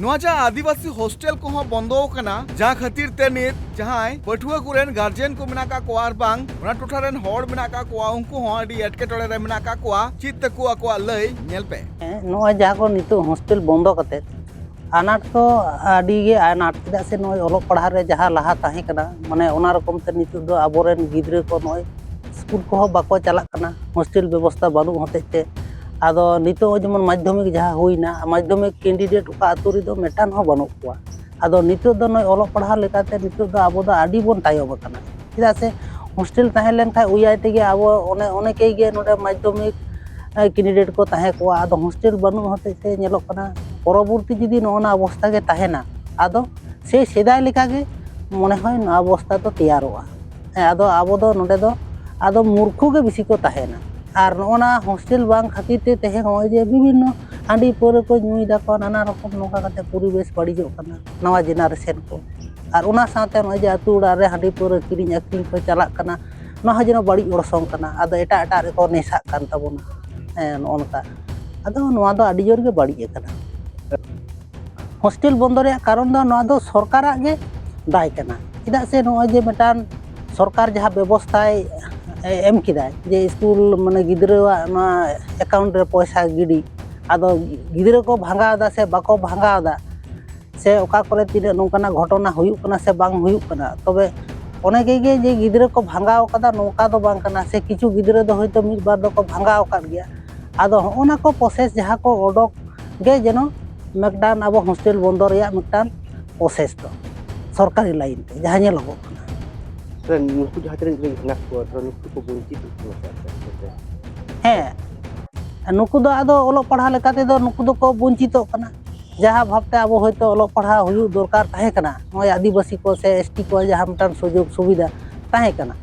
ᱱᱚᱣᱟ ᱡᱟᱦᱟᱸ ᱟᱹᱫᱤᱵᱟᱹᱥᱤ ᱦᱳᱥᱴᱮᱞ ᱠᱚᱦᱚᱸ ᱵᱚᱱᱫᱚ ᱟᱠᱟᱱᱟ, ᱡᱟᱦᱟᱸ ᱠᱷᱟᱹᱛᱤᱨ ᱛᱮ ᱱᱤᱛ ᱡᱟᱦᱟᱸᱭ ᱯᱟᱹᱴᱷᱩᱣᱟᱹ ᱠᱚᱨᱮᱱ ᱜᱟᱨᱡᱮᱱ ᱠᱚ ᱢᱮᱱᱟᱜ ᱟᱠᱟᱫ ᱠᱚᱣᱟ ᱟᱨ ᱵᱟᱝ ᱚᱱᱟ ᱴᱚᱴᱷᱟ ᱨᱮᱱ ᱦᱚᱲ ᱢᱮᱱᱟᱜ ᱟᱠᱟᱫ ᱠᱚᱣᱟ, ᱩᱱᱠᱩ ᱦᱚᱸ ᱟᱹᱰᱤ ᱮᱴᱠᱮᱴᱚᱬᱮ ᱨᱮ ᱢᱮᱱᱟᱜ ᱟᱠᱟᱫ ᱠᱚᱣᱟ᱾ ᱪᱮᱫ ᱛᱟᱠᱚ ᱟᱠᱚᱣᱟᱜ ᱞᱟᱹᱭ, ᱧᱮᱞ ᱯᱮ᱾ ᱦᱮᱸ, ᱱᱚᱜᱼᱚᱭ ᱡᱟᱦᱟᱸ ᱠᱚ ᱱᱤᱛᱚᱜ ᱦᱳᱥᱴᱮᱞ ᱵᱚᱱᱫᱚ ᱠᱟᱛᱮ ᱟᱱᱟᱴ ᱫᱚ ᱟᱹᱰᱤ ᱜᱮ ᱟᱱᱟᱴ, ᱪᱮᱫᱟᱜ ᱥᱮ ᱱᱚᱜᱼᱚᱭ ᱚᱞᱚᱜ ᱯᱟᱲᱦᱟᱜ ᱨᱮ ᱡᱟᱦᱟᱸ ᱞᱟᱦᱟ ᱛᱟᱦᱮᱸ ᱠᱟᱱᱟ, ᱢᱟᱱᱮ ᱚᱱᱟ ᱨᱚᱠᱚᱢ ᱛᱮ ᱱᱤᱛᱚᱜ ᱫᱚ ᱟᱵᱚᱨᱮᱱ ᱜᱤᱫᱽᱨᱟᱹ ᱠᱚ ᱱᱚᱜᱼᱚᱭ ᱥᱠᱩᱞ ᱠᱚᱦᱚᱸ ᱵᱟᱠᱚ ᱪᱟᱞᱟᱜ ᱠᱟᱱᱟ, ᱦᱳᱥᱴᱮᱞ ᱵᱮᱵᱚᱥᱛᱷᱟ ᱵᱟᱹᱱᱩᱜ ᱦᱚᱛᱮᱡ ᱛᱮ᱾ ᱟᱫᱚ ᱱᱤᱛᱚᱜ ᱡᱮᱢᱚᱱ ᱢᱟᱫᱽᱫᱷᱚᱢᱤᱠ ᱡᱟᱦᱟᱸ ᱦᱩᱭᱱᱟ, ᱢᱟᱫᱽᱫᱷᱚᱢᱤᱠ ᱠᱮᱱᱰᱤᱰᱮᱴ ᱚᱠᱟ ᱟᱹᱛᱩ ᱨᱮᱫᱚ ᱢᱤᱫᱴᱟᱝ ᱦᱚᱸ ᱵᱟᱹᱱᱩᱜ ᱠᱚᱣᱟ᱾ ᱟᱫᱚ ᱱᱤᱛᱚᱜ ᱫᱚ ᱱᱚᱜᱼᱚᱭ ᱚᱞᱚᱜ ᱯᱟᱲᱦᱟᱣ ᱞᱮᱠᱟᱛᱮ ᱱᱤᱛᱚᱜ ᱫᱚ ᱟᱵᱚ ᱫᱚ ᱟᱹᱰᱤ ᱵᱚᱱ ᱛᱟᱭᱚᱢ ᱟᱠᱟᱱᱟ, ᱪᱮᱫᱟᱜ ᱥᱮ ᱦᱳᱥᱴᱮᱞ ᱛᱟᱦᱮᱸ ᱞᱮᱱᱠᱷᱟᱱ ᱩᱭᱟᱭ ᱛᱮᱜᱮ ᱟᱵᱚ ᱚᱱᱮ ᱚᱱᱮᱠᱮᱭ ᱜᱮ ᱱᱚᱰᱮ ᱢᱟᱫᱽᱫᱷᱚᱢᱤᱠ ᱠᱮᱱᱰᱤᱰᱮᱴ ᱠᱚ ᱛᱟᱦᱮᱸ ᱠᱚᱜᱼᱟ᱾ ᱟᱫᱚ ᱦᱳᱥᱴᱮᱞ ᱵᱟᱹᱱᱩᱜ ᱦᱚᱛᱮᱡ ᱛᱮ ᱧᱮᱞᱚᱜ ᱠᱟᱱᱟ ᱯᱚᱨᱚᱵᱚᱨᱛᱤ ᱡᱩᱫᱤ ᱱᱚᱜᱼᱚ ᱱᱟ ᱚᱵᱚᱥᱛᱟ ᱜᱮ ᱛᱟᱦᱮᱱᱟ, ᱟᱫᱚ ᱥᱮᱭ ᱥᱮᱫᱟᱭ ᱞᱮᱠᱟᱜᱮ ᱢᱚᱱᱮ ᱦᱚᱭ ᱱᱚᱣᱟ ᱚᱵᱚᱥᱛᱟ ᱫᱚ ᱛᱮᱭᱟᱨᱚᱜᱼᱟ᱾ ᱦᱮᱸ, ᱟᱫᱚ ᱟᱵᱚ ᱫᱚ ᱱᱚᱰᱮ ᱫᱚ ᱟᱫᱚ ᱢᱩᱨᱠᱷᱩ ᱜᱮ ᱵᱮᱥᱤ ᱠᱚ ᱛᱟᱦᱮᱱᱟ᱾ ᱟᱨ ᱱᱚᱜᱼᱚ ᱱᱟ ᱦᱳᱥᱴᱮᱞ ᱵᱟᱝ ᱠᱷᱟᱹᱛᱤᱨ ᱛᱮ ᱛᱮᱦᱮᱧ ᱱᱚᱜᱼᱚᱭ ᱡᱮ ᱵᱤᱵᱷᱤᱱᱱᱚ ᱦᱟᱺᱰᱤ ᱯᱟᱹᱣᱨᱟᱹ ᱠᱚ ᱧᱩᱭ ᱫᱟᱠᱚ, ᱱᱟᱱᱟ ᱨᱚᱠᱚᱢ ᱱᱚᱝᱠᱟ ᱠᱟᱛᱮ ᱯᱚᱨᱤᱵᱮᱥ ᱵᱟᱹᱲᱤᱡᱚᱜ ᱠᱟᱱᱟ ᱱᱟᱣᱟ ᱡᱮᱱᱟᱨᱮᱥᱚᱱ ᱠᱚ᱾ ᱟᱨ ᱚᱱᱟ ᱥᱟᱶᱛᱮ ᱱᱚᱜᱼᱚᱭ ᱡᱮ ᱟᱹᱛᱩ ᱚᱲᱟᱜ ᱨᱮ ᱦᱟᱺᱰᱤ ᱯᱟᱹᱣᱨᱟᱹ ᱠᱤᱨᱤᱧ ᱟᱹᱠᱷᱨᱤᱧ ᱠᱚ ᱪᱟᱞᱟᱜ ᱠᱟᱱᱟ, ᱱᱚᱣᱟ ᱦᱚᱸ ᱡᱮᱱᱚ ᱵᱟᱹᱲᱤᱡ ᱚᱨᱥᱚᱝ ᱠᱟᱱᱟ᱾ ᱟᱫᱚ ᱮᱴᱟᱜ ᱮᱴᱟᱜ ᱨᱮᱠᱚ ᱱᱮᱥᱟᱜ ᱠᱟᱱ ᱛᱟᱵᱚᱱᱟ᱾ ᱦᱮᱸ, ᱱᱚᱜᱼᱚ ᱱᱚᱝᱠᱟ᱾ ᱟᱫᱚ ᱱᱚᱣᱟ ᱫᱚ ᱟᱹᱰᱤ ᱡᱳᱨ ᱜᱮ ᱵᱟᱹᱲᱤᱡ ᱟᱠᱟᱱᱟ᱾ ᱦᱳᱥᱴᱮᱞ ᱵᱚᱱᱫᱚ ᱨᱮᱭᱟᱜ ᱠᱟᱨᱚᱱ ᱫᱚ ᱱᱚᱣᱟ ᱫᱚ ᱥᱚᱨᱠᱟᱨᱟᱜ ᱜᱮ ᱫᱟᱭ ᱠᱟᱱᱟ᱾ ᱪᱮᱫᱟᱜ ᱥᱮ ᱱᱚᱜᱼᱚᱭ ᱡᱮ ᱢᱤᱫᱴᱟᱝ ᱥᱚᱨᱠᱟᱨ ᱡᱟᱦᱟᱸ ᱵᱮᱵᱚᱥᱛᱷᱟᱭ ᱮᱢ ᱠᱮᱫᱟᱭ ᱡᱮ ᱥᱠᱩᱞ ᱢᱟᱱᱮ ᱜᱤᱫᱽᱨᱟᱹᱣᱟᱜ ᱱᱚᱣᱟ ᱮᱠᱟᱣᱩᱱᱴ ᱨᱮ ᱯᱚᱭᱥᱟ ᱜᱤᱰᱤ, ᱟᱫᱚ ᱜᱤᱫᱽᱨᱟᱹ ᱠᱚ ᱵᱷᱟᱸᱜᱟᱣ ᱮᱫᱟ ᱥᱮ ᱵᱟᱠᱚ ᱵᱷᱟᱸᱜᱟᱣ ᱮᱫᱟ, ᱥᱮ ᱚᱠᱟ ᱠᱚᱨᱮ ᱛᱤᱱᱟᱹᱜ ᱱᱚᱝᱠᱟᱱᱟᱜ ᱜᱷᱚᱴᱚᱱᱟ ᱦᱩᱭᱩᱜ ᱠᱟᱱᱟ ᱥᱮ ᱵᱟᱝ ᱦᱩᱭᱩᱜ ᱠᱟᱱᱟ, ᱛᱚᱵᱮ ᱚᱱᱮ ᱜᱮ ᱡᱮ ᱜᱤᱫᱽᱨᱟᱹ ᱠᱚ ᱵᱷᱟᱸᱜᱟᱣ ᱠᱟᱫᱟ ᱱᱚᱝᱠᱟ ᱫᱚ ᱵᱟᱝ ᱠᱟᱱᱟ, ᱥᱮ ᱠᱤᱪᱷᱩ ᱜᱤᱫᱽᱨᱟᱹ ᱫᱚ ᱦᱚᱭᱛᱳ ᱢᱤᱫ ᱵᱟᱨ ᱫᱚᱠᱚ ᱵᱷᱟᱸᱜᱟᱣ ᱟᱠᱟᱫ ᱜᱮᱭᱟ᱾ ᱟᱫᱚ ᱦᱚᱸᱜᱼᱚ ᱱᱟ ᱠᱚ ᱯᱨᱚᱥᱮᱥ ᱡᱟᱦᱟᱸ ᱠᱚ ᱚᱰᱚᱠ ᱜᱮ ᱡᱮᱱᱚ ᱢᱤᱫᱴᱟᱝ ᱟᱵᱚ ᱦᱳᱥᱴᱮᱞ ᱵᱚᱱᱫᱚ ᱨᱮᱭᱟᱜ ᱢᱤᱫᱴᱟᱝ ᱯᱨᱚᱥᱮᱥ ᱫᱚ ᱥᱚᱨᱠᱟᱨᱤ ᱞᱟᱭᱤᱱ ᱛᱮ ᱡᱟᱦᱟᱸ ᱧᱮᱞᱚᱜᱚᱜ ᱠᱟᱱᱟ᱾ ᱛᱟᱦᱞᱮ ᱱᱩᱠᱩ ᱡᱟᱦᱟᱸ ᱛᱤᱱᱟᱹᱜ ᱜᱤᱫᱽᱨᱟᱹ ᱦᱮᱱᱟᱜ ᱠᱚᱣᱟ, ᱛᱟᱦᱞᱮ ᱱᱩᱠᱩ ᱠᱚ ᱵᱚᱧᱪᱤᱛᱚᱜ ᱠᱟᱱᱟ ᱥᱮ ᱟᱥᱛᱮ ᱟᱥᱛᱮ ᱛᱮ? ᱦᱮᱸ, ᱱᱩᱠᱩ ᱫᱚ ᱟᱫᱚ ᱚᱞᱚᱜ ᱯᱟᱲᱦᱟᱣ ᱞᱮᱠᱟ ᱛᱮᱫᱚ ᱱᱩᱠᱩ ᱫᱚᱠᱚ ᱵᱚᱧᱪᱤᱛᱚᱜ ᱠᱟᱱᱟ᱾ ᱡᱟᱦᱟᱸ ᱵᱷᱟᱵᱽᱛᱮ ᱟᱵᱚ ᱦᱚᱭᱛᱳ ᱚᱞᱚᱜ ᱯᱟᱲᱦᱟᱣ ᱦᱩᱭᱩᱜ ᱫᱚᱨᱠᱟᱨ ᱛᱟᱦᱮᱸ ᱠᱟᱱᱟ, ᱱᱚᱜᱼᱚᱭ ᱟᱹᱫᱤᱵᱟᱹᱥᱤ ᱠᱚ ᱥᱮ ᱮᱥ ᱴᱤ ᱠᱚ ᱡᱟᱦᱟᱸ ᱢᱤᱫᱴᱟᱝ ᱥᱩᱡᱳᱜᱽ ᱥᱩᱵᱤᱫᱷᱟ ᱛᱟᱦᱮᱸ ᱠᱟᱱᱟ,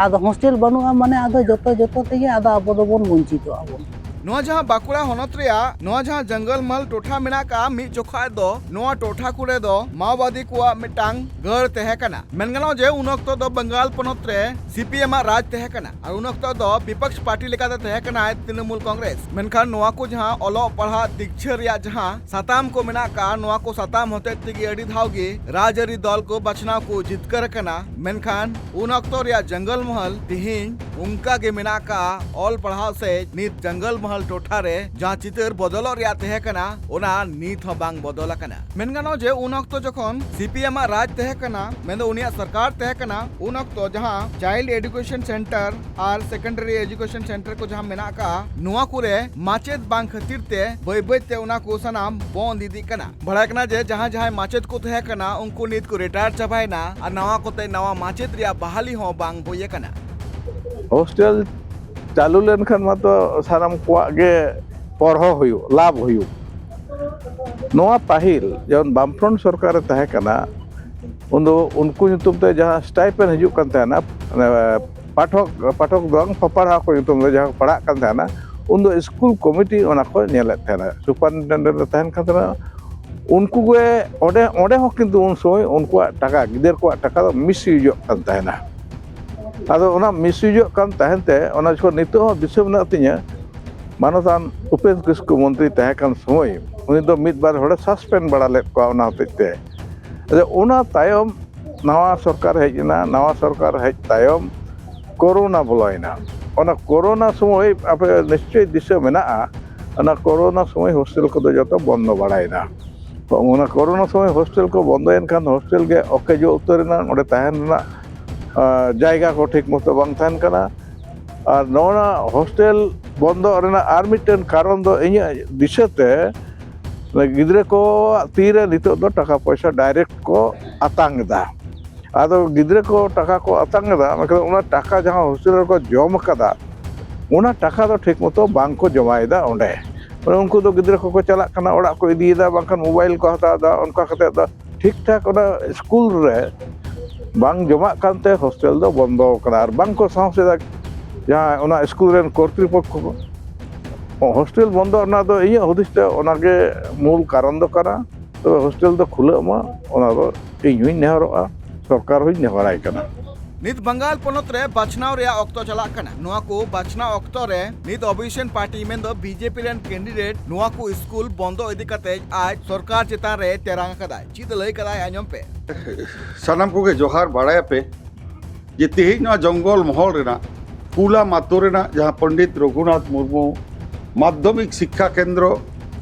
ᱟᱫᱚ ᱦᱳᱥᱴᱮᱞ ᱵᱟᱹᱱᱩᱜᱼᱟ, ᱢᱟᱱᱮ ᱟᱫᱚ ᱡᱚᱛᱚ ᱡᱚᱛᱚ ᱛᱮᱜᱮ ᱟᱫᱚ ᱟᱵᱚ ᱫᱚᱵᱚᱱ ᱵᱚᱧᱪᱤᱛᱚᱜᱼᱟ ᱵᱚᱱ᱾ ᱱᱚᱣᱟ ᱡᱟᱦᱟᱸ ᱵᱟᱸᱠᱩᱲᱟ ᱦᱚᱱᱚᱛ ᱨᱮᱭᱟᱜ ᱱᱚᱣᱟ ᱡᱟᱦᱟᱸ ᱡᱚᱝᱜᱚᱞ ᱢᱚᱦᱚᱞ ᱴᱚᱴᱷᱟ ᱢᱮᱱᱟᱜ ᱟᱠᱟᱫᱼᱟ, ᱢᱤᱫ ᱡᱚᱠᱷᱟᱡ ᱫᱚ ᱱᱚᱣᱟ ᱴᱚᱴᱷᱟ ᱠᱚᱨᱮ ᱫᱚ ᱢᱟᱣᱵᱟᱫᱤ ᱠᱚᱣᱟᱜ ᱢᱤᱫᱴᱟᱝ ᱜᱟᱲ ᱛᱟᱦᱮᱸ ᱠᱟᱱᱟ᱾ ᱢᱮᱱ ᱜᱟᱱᱚᱜᱼᱟ ᱡᱮ ᱩᱱ ᱚᱠᱛᱚ ᱫᱚ ᱵᱟᱝᱜᱟᱞ ᱯᱚᱱᱚᱛ ᱨᱮ ᱥᱤ ᱯᱤ ᱮᱢ ᱟᱜ ᱨᱟᱡᱽ ᱛᱟᱦᱮᱸ ᱠᱟᱱᱟ ᱟᱨ ᱩᱱ ᱚᱠᱛᱚ ᱫᱚ ᱵᱤᱯᱚᱠᱥ ᱯᱟᱨᱴᱤ ᱞᱮᱠᱟᱛᱮ ᱛᱟᱦᱮᱸ ᱠᱟᱱᱟᱭ ᱛᱨᱤᱱᱚᱢᱩᱞ ᱠᱚᱝᱜᱨᱮᱥ᱾ ᱢᱮᱱᱠᱷᱟᱱ ᱱᱚᱣᱟ ᱠᱚ ᱡᱟᱦᱟᱸ ᱚᱞᱚᱜ ᱯᱟᱲᱦᱟᱜ ᱫᱤᱠᱪᱷᱟᱹ ᱨᱮᱭᱟᱜ ᱡᱟᱦᱟᱸ ᱥᱟᱛᱟᱢ ᱠᱚ ᱢᱮᱱᱟᱜ ᱟᱠᱟᱫᱼᱟ, ᱱᱚᱣᱟ ᱠᱚ ᱥᱟᱛᱟᱢ ᱦᱚᱛᱮᱡ ᱛᱮᱜᱮ ᱟᱹᱰᱤ ᱫᱷᱟᱣ ᱜᱮ ᱨᱟᱡᱽᱟᱹᱨᱤ ᱫᱚᱞ ᱠᱚ ᱵᱟᱪᱷᱱᱟᱣ ᱠᱚ ᱡᱤᱛᱠᱟᱹᱨ ᱟᱠᱟᱱᱟ᱾ ᱢᱮᱱᱠᱷᱟᱱ ᱩᱱ ᱚᱠᱛᱚ ᱨᱮᱭᱟᱜ ᱡᱚᱝᱜᱚᱞ ᱢᱚᱦᱚᱞ ᱛᱮᱦᱮᱧ ᱚᱱᱠᱟ ᱜᱮ ᱢᱮᱱᱟᱜ ᱟᱠᱟᱫᱼᱟ᱾ ᱚᱞ ᱯᱟᱲᱦᱟᱣ ᱥᱮ ᱱᱤᱛ ᱡᱚᱝᱜᱚᱞ ᱢᱚᱦᱚᱞ ᱴᱚᱴᱷᱟ ᱨᱮ ᱡᱟᱦᱟᱸ ᱪᱤᱛᱟᱹᱨ ᱵᱚᱫᱚᱞᱚᱜ ᱨᱮᱭᱟᱜ ᱛᱟᱦᱮᱸ ᱠᱟᱱᱟ, ᱚᱱᱟ ᱱᱤᱛ ᱦᱚᱸ ᱵᱟᱝ ᱵᱚᱫᱚᱞ ᱟᱠᱟᱱᱟ᱾ ᱢᱮᱱ ᱜᱟᱱᱚᱜᱼᱟ ᱡᱮ ᱩᱱ ᱚᱠᱛᱚ ᱡᱚᱠᱷᱚᱱ ᱥᱤ ᱯᱤ ᱮᱢ ᱟᱜ ᱨᱟᱡᱽ ᱛᱟᱦᱮᱸ ᱠᱟᱱᱟ, ᱢᱮᱱᱫᱚ ᱩᱱᱤᱭᱟᱜ ᱥᱚᱨᱠᱟᱨ ᱛᱟᱦᱮᱸ ᱠᱟᱱᱟ, ᱩᱱ ᱚᱠᱛᱚ ᱡᱟᱦᱟᱸ ᱪᱟᱭᱤᱞᱰ ᱮᱰᱩᱠᱮᱥᱚᱱ ᱥᱮᱱᱴᱟᱨ ᱟᱨ ᱥᱮᱠᱮᱱᱰᱟᱨᱤ ᱮᱰᱩᱠᱮᱥᱚᱱ ᱥᱮᱱᱴᱟᱨ ᱠᱚ ᱡᱟᱦᱟᱸ ᱢᱮᱱᱟᱜ ᱟᱠᱟᱫᱼᱟ, ᱱᱚᱣᱟ ᱠᱚᱨᱮ ᱢᱟᱪᱮᱫ ᱵᱟᱝ ᱠᱷᱟᱹᱛᱤᱨ ᱛᱮ ᱵᱟᱹᱭ ᱵᱟᱹᱭ ᱛᱮ ᱚᱱᱟ ᱠᱚ ᱥᱟᱱᱟᱢ ᱵᱚᱱᱫ ᱤᱫᱤᱜ ᱠᱟᱱᱟ᱾ ᱵᱟᱲᱟᱭ ᱠᱟᱱᱟ ᱡᱮ ᱡᱟᱦᱟᱸ ᱡᱟᱦᱟᱸᱭ ᱢᱟᱪᱮᱫ ᱠᱚ ᱛᱟᱦᱮᱸ ᱠᱟᱱᱟ, ᱩᱱᱠᱩ ᱱᱤᱛ ᱠᱚ ᱨᱤᱴᱟᱭᱟᱨ ᱪᱟᱵᱟᱭᱮᱱᱟ ᱟᱨ ᱱᱟᱣᱟ ᱠᱚᱛᱮ ᱱᱟᱣᱟ ᱢᱟᱪᱮᱫ ᱨᱮᱭᱟᱜ ᱵᱟᱦᱟᱞᱤ ᱦᱚᱸ ᱵᱟᱝ ᱦᱩᱭ ᱟᱠᱟᱱᱟ᱾ ᱦᱳᱥᱴᱮᱞ ᱪᱟᱹᱞᱩ ᱞᱮᱱᱠᱷᱟᱱ ᱢᱟᱛᱚ ᱥᱟᱱᱟᱢ ᱠᱚᱣᱟᱜ ᱜᱮ ᱯᱚᱨᱦᱚ ᱦᱩᱭᱩᱜ, ᱞᱟᱵᱷ ᱦᱩᱭᱩᱜ᱾ ᱱᱚᱣᱟ ᱯᱟᱹᱦᱤᱞ ᱡᱚᱠᱷᱚᱱ ᱵᱟᱢᱯᱷᱨᱚᱱᱴ ᱥᱚᱨᱠᱟᱨᱮ ᱛᱟᱦᱮᱸ ᱠᱟᱱᱟ, ᱩᱱᱫᱚ ᱩᱱᱠᱩ ᱧᱩᱛᱩᱢ ᱛᱮ ᱡᱟᱦᱟᱸ ᱥᱴᱟᱭᱯᱮᱱ ᱦᱤᱡᱩᱜ ᱠᱟᱱ ᱛᱟᱦᱮᱱᱟ, ᱢᱟᱱᱮ ᱯᱟᱴᱷᱚᱠ, ᱯᱟᱴᱷᱚᱠ ᱫᱚ ᱵᱟᱝ, ᱯᱟᱯᱟᱲᱦᱟᱣ ᱠᱚ ᱧᱩᱛᱩᱢ ᱛᱮ ᱡᱟᱦᱟᱸ ᱠᱚ ᱯᱟᱲᱦᱟᱜ ᱠᱟᱱ ᱛᱟᱦᱮᱱᱟ, ᱩᱱᱫᱚ ᱥᱠᱩᱞ ᱠᱚᱢᱤᱴᱤ ᱚᱱᱟ ᱠᱚ ᱧᱮᱞᱮᱫ ᱛᱟᱦᱮᱱᱟ, ᱥᱩᱯᱟᱨᱤᱱᱴᱮᱱᱰᱮᱱᱴ ᱮ ᱛᱟᱦᱮᱱ ᱠᱟᱱ ᱛᱟᱦᱮᱱᱟ᱾ ᱩᱱᱠᱩ ᱜᱮ ᱚᱸᱰᱮ, ᱚᱸᱰᱮ ᱦᱚᱸ ᱠᱤᱱᱛᱩ ᱩᱱ ᱥᱚᱢᱚᱭ ᱩᱱᱠᱩᱣᱟᱜ ᱴᱟᱠᱟ, ᱜᱤᱫᱟᱹᱨ ᱠᱚᱣᱟᱜ ᱴᱟᱠᱟ ᱫᱚ ᱢᱤᱥᱤᱭᱩᱡᱚᱜ ᱠᱟᱱ ᱛᱟᱦᱮᱱᱟ᱾ ᱟᱫᱚ ᱚᱱᱟ ᱢᱤᱥᱤᱭᱩᱡᱚᱜ ᱠᱟᱱ ᱛᱟᱦᱮᱱ ᱛᱮ, ᱚᱱᱟ ᱡᱚᱠᱷᱚᱱ ᱱᱤᱛᱚᱜ ᱦᱚᱸ ᱫᱤᱥᱟᱹ ᱢᱮᱱᱟᱜ ᱛᱤᱧᱟᱹ, ᱢᱟᱱᱚᱛᱟᱱ ᱩᱯᱮᱱ ᱠᱤᱥᱠᱩ ᱢᱚᱱᱛᱨᱤ ᱛᱟᱦᱮᱸ ᱠᱟᱱ ᱥᱚᱢᱚᱭ ᱩᱱᱤ ᱫᱚ ᱢᱤᱫ ᱵᱟᱨ ᱦᱚᱲᱮ ᱥᱟᱥᱯᱮᱱᱰ ᱵᱟᱲᱟ ᱞᱮᱫ ᱠᱚᱣᱟ ᱚᱱᱟ ᱦᱚᱛᱮᱡ ᱛᱮ᱾ ᱟᱫᱚ ᱚᱱᱟ ᱛᱟᱭᱚᱢ ᱱᱟᱣᱟ ᱥᱚᱨᱠᱟᱨ ᱦᱮᱡ ᱮᱱᱟ, ᱱᱟᱣᱟ ᱥᱚᱨᱠᱟᱨ ᱦᱮᱡ ᱛᱟᱭᱚᱢ ᱠᱳᱨᱳᱱᱟ ᱵᱚᱞᱚᱭᱮᱱᱟ᱾ ᱚᱱᱟ ᱠᱳᱨᱳᱱᱟ ᱥᱚᱢᱚᱭ ᱟᱯᱮ ᱱᱤᱥᱪᱚᱭ ᱫᱤᱥᱟᱹ ᱢᱮᱱᱟᱜᱼᱟ, ᱚᱱᱟ ᱠᱳᱨᱳᱱᱟ ᱥᱚᱢᱚᱭ ᱦᱳᱥᱴᱮᱞ ᱠᱚᱫᱚ ᱡᱚᱛᱚ ᱵᱚᱱᱫᱚ ᱵᱟᱲᱟᱭᱮᱱᱟ᱾ ᱚᱱᱟ ᱠᱳᱨᱳᱱᱟ ᱥᱚᱢᱚᱭ ᱦᱳᱥᱴᱮᱞ ᱠᱚ ᱵᱚᱱᱫᱚᱭᱮᱱ ᱠᱷᱟᱱ ᱦᱳᱥᱴᱮᱞ ᱜᱮ ᱚᱠᱮᱡᱚ ᱩᱛᱟᱹᱨ ᱮᱱᱟ, ᱚᱸᱰᱮ ᱛᱟᱦᱮᱱ ᱨᱮᱱᱟᱜ, ᱟ, ᱡᱟᱭᱜᱟ ᱠᱚ ᱴᱷᱤᱠ ᱢᱚᱛᱚ ᱵᱟᱝ ᱛᱟᱦᱮᱱ ᱠᱟᱱᱟ᱾ ᱟᱨ ᱱᱚᱣᱟ ᱦᱳᱥᱴᱮᱞ ᱵᱚᱱᱫᱚ ᱨᱮᱱᱟᱜ ᱟᱨ ᱢᱤᱫᱴᱮᱱ ᱠᱟᱨᱚᱱ ᱫᱚ ᱤᱧᱟᱹᱜ ᱫᱤᱥᱟᱹᱛᱮ ᱜᱤᱫᱽᱨᱟᱹ ᱠᱚᱣᱟᱜ ᱛᱤᱨᱮ ᱱᱤᱛᱚᱜ ᱫᱚ ᱴᱟᱠᱟ ᱯᱚᱭᱥᱟ ᱰᱟᱭᱨᱮᱠᱴ ᱠᱚ ᱟᱛᱟᱝ ᱮᱫᱟ᱾ ᱟᱫᱚ ᱜᱤᱫᱽᱨᱟᱹ ᱠᱚ ᱴᱟᱠᱟ ᱠᱚ ᱟᱛᱟᱝ ᱮᱫᱟ, ᱢᱮᱱᱠᱷᱟᱱ ᱚᱱᱟ ᱴᱟᱠᱟ ᱡᱟᱦᱟᱸ ᱦᱳᱥᱴᱮᱞ ᱨᱮᱠᱚ ᱡᱚᱢ ᱟᱠᱟᱫᱟ, ᱚᱱᱟ ᱴᱟᱠᱟ ᱫᱚ ᱴᱷᱤᱠ ᱢᱚᱛᱚ ᱵᱟᱝ ᱠᱚ ᱡᱚᱢᱟᱭᱮᱫᱟ ᱚᱸᱰᱮ᱾ ᱢᱟᱱᱮ ᱩᱱᱠᱩ ᱫᱚ ᱜᱤᱫᱽᱨᱟᱹ ᱠᱚᱠᱚ ᱪᱟᱞᱟᱜ ᱠᱟᱱᱟ, ᱚᱲᱟᱜ ᱠᱚ ᱤᱫᱤᱭᱮᱫᱟ, ᱵᱟᱝᱠᱷᱟᱱ ᱢᱳᱵᱟᱭᱤᱞ ᱠᱚ ᱦᱟᱛᱟᱣ ᱮᱫᱟ, ᱚᱱᱠᱟ ᱠᱟᱛᱮ ᱫᱚ ᱴᱷᱤᱠ ᱴᱷᱟᱠ ᱚᱱᱟ ᱥᱠᱩᱞ ᱨᱮ ᱵᱟᱝ ᱡᱚᱢᱟᱜ ᱠᱟᱱᱛᱮ ᱦᱳᱥᱴᱮᱞ ᱫᱚ ᱵᱚᱱᱫᱚ ᱟᱠᱟᱱᱟ᱾ ᱟᱨ ᱵᱟᱝ ᱠᱚ ᱥᱟᱦᱚᱥ ᱮᱫᱟ ᱡᱟᱦᱟᱸ ᱚᱱᱟ ᱥᱠᱩᱞ ᱨᱮᱱ ᱠᱚᱨᱛᱨᱤᱯᱚᱠᱠᱷᱚ ᱠᱚ᱾ ᱦᱳᱥᱴᱮᱞ ᱵᱚᱱᱫᱚ ᱨᱮᱱᱟᱜ ᱫᱚ ᱤᱧᱟᱹᱜ ᱦᱩᱫᱤᱥ ᱛᱮ ᱚᱱᱟᱜᱮ ᱢᱩᱞ ᱠᱟᱨᱚᱱ ᱫᱚ ᱠᱟᱱᱟ᱾ ᱛᱚᱵᱮ ᱦᱳᱥᱴᱮᱞ ᱫᱚ ᱠᱷᱩᱞᱟᱹᱜ ᱢᱟ, ᱚᱱᱟ ᱫᱚ ᱤᱧ ᱦᱚᱧ ᱱᱮᱦᱚᱨᱚᱜᱼᱟ, ᱥᱚᱨᱠᱟᱨ ᱦᱚᱧ ᱱᱮᱦᱚᱨᱟᱭ ᱠᱟᱱᱟ᱾ ᱱᱤᱛ ᱵᱟᱝᱜᱟᱞ ᱯᱚᱱᱚᱛ ᱨᱮ ᱵᱟᱪᱷᱱᱟᱣ ᱨᱮᱭᱟᱜ ᱚᱠᱛᱚ ᱪᱟᱞᱟᱜ ᱠᱟᱱᱟ᱾ ᱱᱚᱣᱟ ᱠᱚ ᱵᱟᱪᱷᱱᱟᱣ ᱚᱠᱛᱚ ᱨᱮ ᱱᱤᱛ ᱚᱯᱳᱡᱤᱥᱚᱱ ᱯᱟᱨᱴᱤ ᱢᱮᱱᱫᱚ ᱵᱤᱡᱮᱯᱤ ᱨᱮᱱ ᱠᱮᱱᱰᱤᱰᱮᱴ ᱱᱚᱣᱟ ᱠᱚ ᱥᱠᱩᱞ ᱵᱚᱱᱫᱚ ᱤᱫᱤ ᱠᱟᱛᱮ ᱟᱡ ᱥᱚᱨᱠᱟᱨ ᱪᱮᱛᱟᱱ ᱨᱮ ᱴᱮᱨᱟᱝ ᱟᱠᱟᱫᱟᱭ᱾ ᱪᱮᱫ ᱞᱟᱹᱭ ᱠᱟᱫᱟᱭ, ᱟᱸᱡᱚᱢ ᱯᱮ᱾ ᱥᱟᱱᱟᱢ ᱠᱚᱜᱮ ᱡᱚᱦᱟᱨ᱾ ᱵᱟᱲᱟᱭᱟᱯᱮ ᱡᱮ ᱛᱮᱦᱮᱧ ᱱᱚᱣᱟ ᱡᱚᱝᱜᱚᱞ ᱢᱚᱦᱚᱞ ᱨᱮᱱᱟᱜ ᱠᱩᱞᱟᱢ ᱟᱛᱳ ᱨᱮᱱᱟᱜ ᱡᱟᱦᱟᱸ ᱯᱚᱱᱰᱤᱛ ᱨᱚᱜᱷᱩᱱᱟᱛᱷ ᱢᱩᱨᱢᱩ ᱢᱟᱫᱽᱫᱷᱚᱢᱤᱠ ᱥᱤᱠᱠᱷᱟ ᱠᱮᱱᱫᱨᱚ,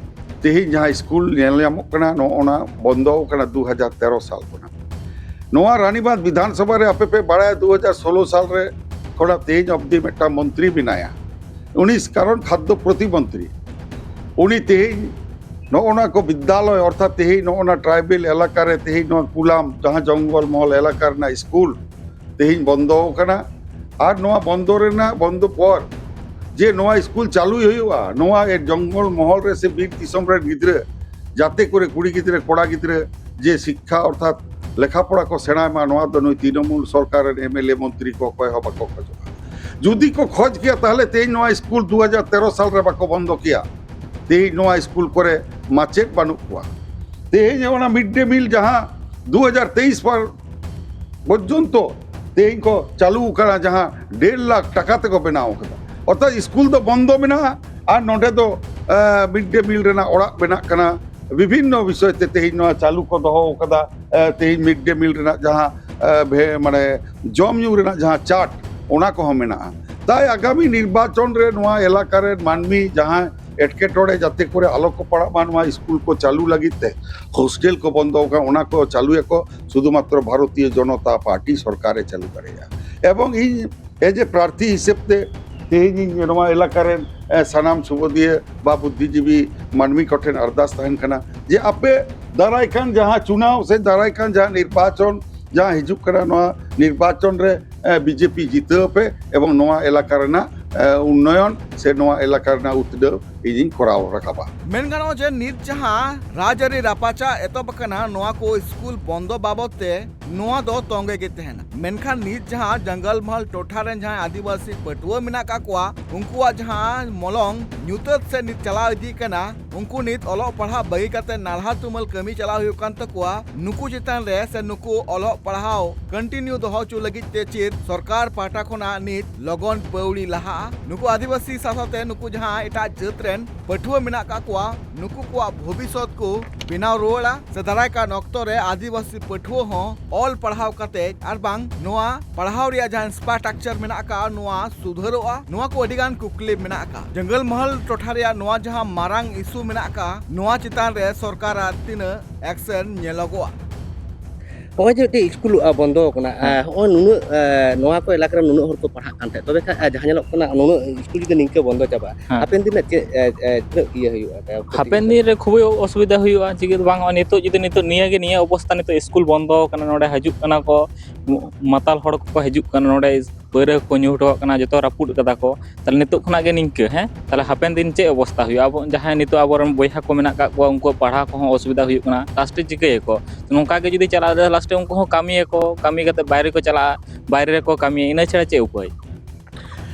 ᱛᱮᱦᱮᱧ ᱡᱟᱦᱟᱸ ᱥᱠᱩᱞ ᱧᱮᱞ ᱧᱟᱢᱚᱜ ᱠᱟᱱᱟ, ᱱᱚᱜᱼᱚ ᱱᱟ ᱵᱚᱱᱫᱚ ᱟᱠᱟᱱᱟ ᱫᱩ ᱦᱟᱡᱟᱨ ᱛᱮᱨᱚ ᱥᱟᱞ ᱠᱷᱚᱱᱟᱜ᱾ ᱱᱚᱣᱟ ᱨᱟᱱᱤᱵᱟᱸᱫᱷ ᱵᱤᱫᱷᱟᱱ ᱥᱚᱵᱷᱟ ᱨᱮ ᱟᱯᱮ ᱯᱮ ᱵᱟᱲᱟᱭᱟ, ᱫᱩ ᱦᱟᱡᱟᱨ ᱥᱳᱞᱳ ᱥᱟᱞ ᱨᱮ ᱠᱷᱚᱱᱟᱜ ᱛᱮᱦᱮᱧ ᱚᱵᱫᱤ ᱢᱤᱫᱴᱟᱝ ᱢᱚᱱᱛᱨᱤ ᱢᱮᱱᱟᱭᱟ, ᱩᱱᱤ ᱠᱟᱨᱚᱱ ᱠᱷᱟᱫᱽᱫᱚ ᱯᱨᱚᱛᱤᱢᱚᱱᱛᱨᱤ᱾ ᱩᱱᱤ ᱛᱮᱦᱮᱧ ᱱᱚᱜᱼᱚ ᱱᱟ ᱠᱚ ᱵᱤᱫᱽᱫᱟᱞᱚᱭ, ᱚᱨᱛᱷᱟᱛ ᱛᱮᱦᱮᱧ ᱱᱚᱜᱼᱚ ᱱᱟ ᱴᱨᱟᱭᱵᱮᱞ ᱮᱞᱟᱠᱟ ᱨᱮ ᱛᱮᱦᱮᱧ ᱱᱚᱣᱟ ᱠᱩᱞᱟᱢ, ᱡᱟᱦᱟᱸ ᱡᱚᱝᱜᱚᱞ ᱢᱚᱦᱚᱞ ᱮᱞᱟᱠᱟ ᱨᱮᱱᱟᱜ ᱥᱠᱩᱞ, ᱛᱮᱦᱮᱧ ᱵᱚᱱᱫᱚ ᱟᱠᱟᱱᱟ᱾ ᱟᱨ ᱱᱚᱣᱟ ᱵᱚᱱᱫᱚ ᱨᱮᱱᱟᱜ, ᱵᱚᱱᱫᱚ ᱯᱚᱨ ᱡᱮ ᱱᱚᱣᱟ ᱥᱠᱩᱞ ᱪᱟᱹᱞᱩᱭ ᱦᱩᱭᱩᱜᱼᱟ, ᱱᱚᱣᱟ ᱮ ᱡᱚᱝᱜᱚᱞ ᱢᱚᱦᱚᱞ ᱨᱮ ᱥᱮ ᱵᱤᱨ ᱫᱤᱥᱚᱢ ᱨᱮᱱ ᱜᱤᱫᱽᱨᱟᱹ, ᱡᱟᱛᱮ ᱠᱚᱨᱮ ᱠᱩᱲᱤ ᱜᱤᱫᱽᱨᱟᱹ, ᱠᱚᱲᱟ ᱜᱤᱫᱽᱨᱟᱹ ᱡᱮ ᱥᱤᱠᱠᱷᱟ ᱚᱨᱛᱷᱟᱛ ᱞᱮᱠᱷᱟ ᱯᱚᱲᱟ ᱠᱚ ᱥᱮᱬᱟᱭ ᱢᱟ, ᱱᱚᱣᱟ ᱫᱚ ᱱᱩᱭ ᱛᱨᱤᱱᱚᱢᱩᱞ ᱥᱚᱨᱠᱟᱨ ᱨᱮᱱ ᱮᱢᱮᱞᱮ ᱢᱚᱱᱛᱨᱤ ᱠᱚ ᱚᱠᱚᱭ ᱦᱚᱸ ᱵᱟᱠᱚ ᱠᱷᱚᱡᱚᱜᱼᱟ᱾ ᱡᱩᱫᱤ ᱠᱚ ᱠᱷᱚᱡᱽ ᱠᱮᱭᱟ, ᱛᱟᱦᱚᱞᱮ ᱛᱮᱦᱮᱧ ᱱᱚᱣᱟ ᱥᱠᱩᱞ ᱫᱩ ᱦᱟᱡᱟᱨ ᱛᱮᱨᱚ ᱥᱟᱞ ᱨᱮ ᱵᱟᱠᱚ ᱵᱚᱱᱫᱚ ᱠᱮᱭᱟ᱾ ᱛᱮᱦᱮᱧ ᱱᱚᱣᱟ ᱥᱠᱩᱞ ᱠᱚᱨᱮ ᱢᱟᱪᱮᱫ ᱵᱟᱹᱱᱩᱜ ᱠᱚᱣᱟ᱾ ᱛᱮᱦᱮᱧ ᱚᱱᱟ ᱢᱤᱰ ᱰᱮ ᱢᱤᱞ ᱡᱟᱦᱟᱸ ᱫᱩ ᱦᱟᱡᱟᱨ ᱛᱮᱭᱤᱥ ᱯᱚᱨ ᱯᱚᱨᱡᱚᱱᱛᱚ ᱛᱮᱦᱮᱧ ᱠᱚ ᱪᱟᱹᱞᱩ ᱟᱠᱟᱱᱟ, ᱡᱟᱦᱟᱸ ᱰᱮᱲ ᱞᱟᱠᱷ ᱴᱟᱠᱟ ᱛᱮᱠᱚ ᱵᱮᱱᱟᱣ ᱟᱠᱟᱫᱟ, ᱚᱨᱛᱷᱟᱛ ᱥᱠᱩᱞ ᱫᱚ ᱵᱚᱱᱫᱚ ᱢᱮᱱᱟᱜᱼᱟ ᱟᱨ ᱱᱚᱰᱮ ᱫᱚ ᱢᱤᱰ ᱰᱮ ᱢᱤᱞ ᱨᱮᱱᱟᱜ ᱚᱲᱟᱜ ᱵᱮᱱᱟᱜ ᱠᱟᱱᱟ᱾ ᱵᱤᱵᱷᱤᱱᱱᱚ ᱵᱤᱥᱚᱭ ᱛᱮ ᱛᱮᱦᱮᱧ ᱱᱚᱣᱟ ᱪᱟᱹᱞᱩ ᱠᱚ ᱫᱚᱦᱚ ᱟᱠᱟᱫᱟ᱾ ᱮ, ᱛᱮᱦᱮᱧ ᱢᱤᱰ ᱰᱮ ᱢᱤᱞ ᱨᱮᱱᱟᱜ ᱡᱟᱦᱟᱸ, ᱮ, ᱵᱷᱮ-, ᱢᱟᱱᱮ ᱡᱚᱢ ᱧᱩ ᱨᱮᱱᱟᱜ ᱡᱟᱦᱟᱸ ᱪᱟᱨᱴ, ᱚᱱᱟ ᱠᱚᱦᱚᱸ ᱢᱮᱱᱟᱜᱼᱟ᱾ ᱛᱟᱭ ᱟᱜᱟᱢᱤ ᱱᱤᱨᱵᱟᱪᱚᱱ ᱨᱮ ᱱᱚᱣᱟ ᱮᱞᱟᱠᱟ ᱨᱮᱱ ᱢᱟᱹᱱᱢᱤ ᱡᱟᱦᱟᱸ ᱮᱴᱠᱮᱴᱚᱬᱮ ᱡᱟᱛᱮ ᱠᱚᱨᱮ ᱟᱞᱚ ᱠᱚ ᱯᱟᱲᱟᱜ ᱢᱟ, ᱱᱚᱣᱟ ᱥᱠᱩᱞ ᱠᱚ ᱪᱟᱹᱞᱩ ᱞᱟᱹᱜᱤᱫ ᱛᱮ, ᱦᱳᱥᱴᱮᱞ ᱠᱚ ᱵᱚᱱᱫᱚ ᱟᱠᱟᱱ, ᱚᱱᱟ ᱠᱚ ᱪᱟᱹᱞᱩᱭᱟᱠᱚ, ᱥᱩᱫᱷᱩᱢᱟᱛᱨᱚ ᱵᱷᱟᱨᱚᱛᱤᱭᱚ ᱡᱚᱱᱚᱛᱟ ᱯᱟᱨᱴᱤ ᱥᱚᱨᱠᱟᱨᱮ ᱪᱟᱹᱞᱩ ᱫᱟᱲᱮᱭᱟᱜᱼᱟ᱾ ᱮᱵᱚᱝ ᱤᱧ ᱮᱡ ᱮ ᱯᱨᱟᱨᱛᱷᱤ ᱦᱤᱥᱟᱹᱵ ᱛᱮ ᱛᱮᱦᱮᱧ ᱤᱧ ᱱᱚᱣᱟ ᱮᱞᱟᱠᱟ ᱨᱮᱱ, ᱮ, ᱥᱟᱱᱟᱢ ᱥᱩᱵᱩᱫᱷᱤᱭᱟᱹ ᱵᱟ ᱵᱩᱫᱽᱫᱷᱤᱡᱤᱵᱤ ᱢᱟᱹᱱᱢᱤ ᱠᱚᱴᱷᱮᱱ ᱟᱨᱫᱟᱥ ᱛᱟᱦᱮᱱ ᱠᱟᱱᱟ ᱡᱮ ᱟᱯᱮ ᱫᱟᱨᱟᱭ ᱠᱟᱱ ᱡᱟᱦᱟᱸ ᱪᱩᱱᱟᱣ ᱥᱮ ᱫᱟᱨᱟᱭ ᱠᱟᱱ ᱡᱟᱦᱟᱸ ᱱᱤᱨᱵᱟᱪᱚᱱ ᱡᱟᱦᱟᱸ ᱦᱤᱡᱩᱜ ᱠᱟᱱᱟ, ᱱᱚᱣᱟ ᱱᱤᱨᱵᱟᱪᱚᱱ ᱨᱮ, ᱮ, ᱵᱤᱡᱮᱯᱤ ᱡᱤᱛᱟᱹᱣ ᱯᱮ ᱮᱵᱚᱝ ᱱᱚᱣᱟ ᱮᱞᱟᱠᱟ ᱨᱮᱱᱟᱜ, ᱮ, ᱩᱱᱱᱚᱭᱚᱱ ᱥᱮ ᱱᱚᱣᱟ ᱮᱞᱟᱠᱟ ᱨᱮᱱᱟᱜ ᱩᱛᱱᱟᱹᱣ ᱤᱧᱤᱧ ᱠᱚᱨᱟᱣ ᱨᱟᱠᱟᱵᱟ᱾ ᱢᱮᱱ ᱜᱟᱱᱚᱜᱼᱟ ᱡᱮ ᱱᱤᱛ ᱡᱟᱦᱟᱸ ᱨᱟᱡᱽᱟᱹᱨᱤ ᱨᱟᱯᱟᱪᱟᱜ ᱮᱛᱚᱦᱚᱵ ᱟᱠᱟᱱᱟ, ᱱᱚᱣᱟ ᱠᱚ ᱥᱠᱩᱞ ᱵᱚᱱᱫᱚ ᱵᱟᱵᱚᱛ ᱛᱮ ᱱᱚᱣᱟ ᱫᱚ ᱛᱚᱸᱜᱮ ᱜᱮ ᱛᱟᱦᱮᱱᱟ᱾ ᱢᱮᱱᱠᱷᱟᱱ ᱱᱤᱛ ᱡᱟᱦᱟᱸ ᱡᱚᱝᱜᱚᱞ ᱢᱚᱦᱚᱞ ᱴᱚᱴᱷᱟ ᱨᱮᱱ ᱡᱟᱦᱟᱸᱭ ᱟᱹᱫᱤᱵᱟᱹᱥᱤ ᱯᱟᱹᱴᱷᱩᱣᱟᱹ ᱢᱮᱱᱟᱜ ᱟᱠᱟᱫ ᱠᱚᱣᱟ, ᱩᱱᱠᱩᱣᱟᱜ ᱡᱟᱦᱟᱸ ᱢᱚᱞᱚᱝ ᱧᱩᱛᱟᱹᱛ ᱥᱮᱫ ᱱᱤᱛ ᱪᱟᱞᱟᱣ ᱤᱫᱤᱜ ᱠᱟᱱᱟ, ᱩᱱᱠᱩ ᱱᱤᱛ ᱚᱞᱚᱜ ᱯᱟᱲᱦᱟᱜ ᱵᱟᱹᱜᱤ ᱠᱟᱛᱮ ᱱᱟᱞᱦᱟ ᱛᱩᱢᱟᱹᱞ ᱠᱟᱹᱢᱤ ᱪᱟᱞᱟᱣ ᱦᱩᱭᱩᱜ ᱠᱟᱱ ᱛᱟᱠᱚᱣᱟ᱾ ᱱᱩᱠᱩ ᱪᱮᱛᱟᱱ ᱨᱮ ᱥᱮ ᱱᱩᱠᱩ ᱚᱞᱚᱜ ᱯᱟᱲᱦᱟᱣ ᱠᱚᱱᱴᱤᱱᱤᱭᱩ ᱫᱚᱦᱚ ᱦᱚᱪᱚ ᱞᱟᱹᱜᱤᱫ ᱛᱮ ᱪᱮᱫ ᱥᱚᱨᱠᱟᱨ ᱯᱟᱦᱴᱟ ᱠᱷᱚᱱᱟᱜ ᱱᱤᱛ ᱞᱚᱜᱚᱱ ᱯᱟᱹᱣᱲᱤ ᱞᱟᱦᱟᱜᱼᱟ? ᱱᱩᱠᱩ ᱟᱹᱫᱤᱵᱟᱹᱥᱤ ᱥᱟᱶ ᱥᱟᱶᱛᱮ ᱱᱩᱠᱩ ᱡᱟᱦᱟᱸ ᱮᱴᱟᱜ ᱡᱟᱹᱛ ᱨᱮᱱ ᱯᱟᱹᱴᱷᱩᱣᱟᱹ ᱢᱮᱱᱟᱜ ᱟᱠᱟᱫ ᱠᱚᱣᱟ, ᱱᱩᱠᱩ ᱠᱚᱣᱟᱜ ᱵᱷᱚᱵᱤᱥᱥᱚᱛ ᱠᱚ ᱵᱮᱱᱟᱣ ᱨᱩᱣᱟᱹᱲᱟ ᱥᱮ ᱫᱟᱨᱟᱭ ᱠᱟᱱ ᱚᱠᱛᱚ ᱨᱮ ᱟᱹᱫᱤᱵᱟᱹᱥᱤ ᱯᱟᱹᱴᱷᱩᱣᱟᱹ ᱦᱚᱸ ᱚᱞ ᱯᱟᱲᱦᱟᱣ ᱠᱟᱛᱮ ᱟᱨ ᱵᱟᱝ ᱱᱚᱣᱟ ᱯᱟᱲᱦᱟᱣ ᱨᱮᱭᱟᱜ ᱡᱟᱦᱟᱸ ᱤᱱᱯᱷᱨᱟᱥᱴᱨᱟᱠᱪᱟᱨ ᱢᱮᱱᱟᱜ ᱟᱠᱟᱫ, ᱱᱚᱣᱟ ᱥᱩᱫᱷᱟᱹᱨᱚᱜᱼᱟ? ᱱᱚᱣᱟ ᱠᱚ ᱟᱹᱰᱤ ᱜᱟᱱ ᱠᱩᱠᱞᱤ ᱢᱮᱱᱟᱜ ᱟᱠᱟᱫ᱾ ᱡᱚᱝᱜᱚᱞ ᱢᱚᱦᱚᱞ ᱴᱚᱴᱷᱟ ᱨᱮᱭᱟᱜ ᱱᱚᱣᱟ ᱡᱟᱦᱟᱸ ᱢᱟᱨᱟᱝ ᱤᱥᱩ ᱢᱮᱱᱟᱜ ᱟᱠᱟᱫ, ᱱᱚᱣᱟ ᱪᱮᱛᱟᱱ ᱨᱮ ᱥᱚᱨᱠᱟᱨᱟᱜ ᱛᱤᱱᱟᱹᱜ ᱮᱠᱥᱮᱱ ᱧᱮᱞᱚᱜᱚᱜᱼᱟ? ᱱᱚᱜᱼᱚᱭ ᱡᱮ ᱢᱤᱫᱴᱮᱡ ᱥᱠᱩᱞ ᱟ, ᱵᱚᱱᱫᱚ ᱟᱠᱟᱱᱟ, ᱟ, ᱦᱮᱸ᱾ ᱦᱚᱸᱜᱼᱚᱭ ᱱᱩᱱᱟᱹᱜ, ᱟ, ᱱᱚᱣᱟ ᱠᱚ ᱮᱞᱟᱠᱟ ᱨᱮ ᱱᱩᱱᱟᱹᱜ ᱦᱚᱲ ᱠᱚ ᱯᱟᱲᱦᱟᱜ ᱠᱟᱱ ᱛᱟᱦᱮᱸᱫ, ᱛᱚᱵᱮ ᱠᱷᱟᱱ, ᱟ, ᱡᱟᱦᱟᱸ ᱧᱮᱞᱚᱜ ᱠᱟᱱᱟ ᱱᱩᱱᱟᱹᱜ ᱥᱠᱩᱞ ᱡᱩᱫᱤ ᱱᱤᱝᱠᱟᱹ ᱵᱚᱱᱫᱚ ᱪᱟᱵᱟᱜᱼᱟ, ᱦᱮᱸ᱾ ᱦᱟᱯᱮᱱ ᱫᱤᱱ ᱨᱮ ᱪᱮᱫ, ᱟ, ᱟ, ᱛᱤᱱᱟᱹᱜ ᱤᱭᱟᱹ ᱦᱩᱭᱩᱜᱼᱟ? ᱟᱯᱮᱭᱟᱜ ᱠᱷᱚᱛᱤ ᱦᱟᱯᱮᱱ ᱦᱩᱭᱩᱜᱼᱟ? ᱫᱤᱱ ᱨᱮ ᱠᱷᱩᱵᱮ ᱚᱥᱩᱵᱤᱫᱷᱟ ᱦᱩᱭᱩᱜᱼᱟ᱾ ᱪᱤᱠᱟᱹ ᱫᱚ ᱵᱟᱝ, ᱱᱚᱜᱼᱚᱭ ᱱᱤᱛᱚᱜ ᱡᱩᱫᱤ ᱱᱤᱛᱚᱜ ᱱᱤᱭᱟᱹ ᱜᱮ ᱱᱤᱭᱟᱹ ᱚᱵᱚᱥᱛᱟ, ᱱᱤᱛᱚᱜ ᱥᱠᱩᱞ ᱵᱚᱱᱫᱚ ᱟᱠᱟᱱᱟ, ᱱᱚᱰᱮ ᱦᱤᱡᱩᱜ ᱠᱟᱱᱟ ᱠᱚ, ᱢᱟᱛᱟᱞ ᱦᱚᱲ ᱠᱚᱠᱚ ᱦᱤᱡᱩᱜ ᱠᱟᱱᱟ ᱱᱚᱰᱮ, ᱯᱟᱹᱣᱨᱟᱹ ᱠᱚ ᱧᱩ ᱦᱚᱴᱚ ᱠᱟᱜ ᱠᱟᱱᱟ, ᱡᱚᱛᱚ ᱨᱟᱹᱯᱩᱫ ᱠᱟᱫᱟ ᱠᱚ᱾ ᱛᱟᱦᱞᱮ ᱱᱤᱛᱚᱜ ᱠᱷᱚᱱᱟᱜ ᱜᱮ ᱱᱤᱝᱠᱟᱹ, ᱦᱮᱸ, ᱛᱟᱦᱞᱮ ᱦᱟᱯᱮᱱ ᱫᱤᱱ ᱪᱮᱫ ᱚᱵᱚᱥᱛᱟ ᱦᱩᱭᱩᱜᱼᱟ? ᱟᱵᱚ ᱡᱟᱦᱟᱸᱭ ᱱᱤᱛᱚᱜ ᱟᱵᱚᱨᱮᱱ ᱵᱚᱭᱦᱟ ᱠᱚ ᱢᱮᱱᱟᱜ ᱠᱟᱜ ᱠᱚᱣᱟ, ᱩᱱᱠᱩᱣᱟᱜ ᱯᱟᱲᱦᱟᱣ ᱠᱚᱦᱚᱸ ᱚᱥᱩᱵᱤᱫᱷᱟ ᱦᱩᱭᱩᱜ ᱠᱟᱱᱟ, ᱞᱟᱥᱴᱮ ᱪᱤᱠᱟᱹᱭᱟᱠᱚ? ᱱᱚᱝᱠᱟ ᱜᱮ ᱡᱩᱫᱤ ᱪᱟᱞᱟᱜᱼᱟ, ᱞᱟᱥᱴᱮ ᱩᱱᱠᱩ ᱦᱚᱸ ᱠᱟᱹᱢᱤᱭᱟᱠᱚ, ᱠᱟᱹᱢᱤ ᱠᱟᱛᱮ ᱵᱟᱭᱨᱮ ᱠᱚ ᱪᱟᱞᱟᱜᱼᱟ, ᱵᱟᱭᱨᱮ ᱨᱮᱠᱚ ᱠᱟᱹᱢᱤᱭᱟ, ᱤᱱᱟᱹ ᱪᱷᱟᱲᱟ ᱪᱮᱫ ᱩᱯᱟᱹᱭ?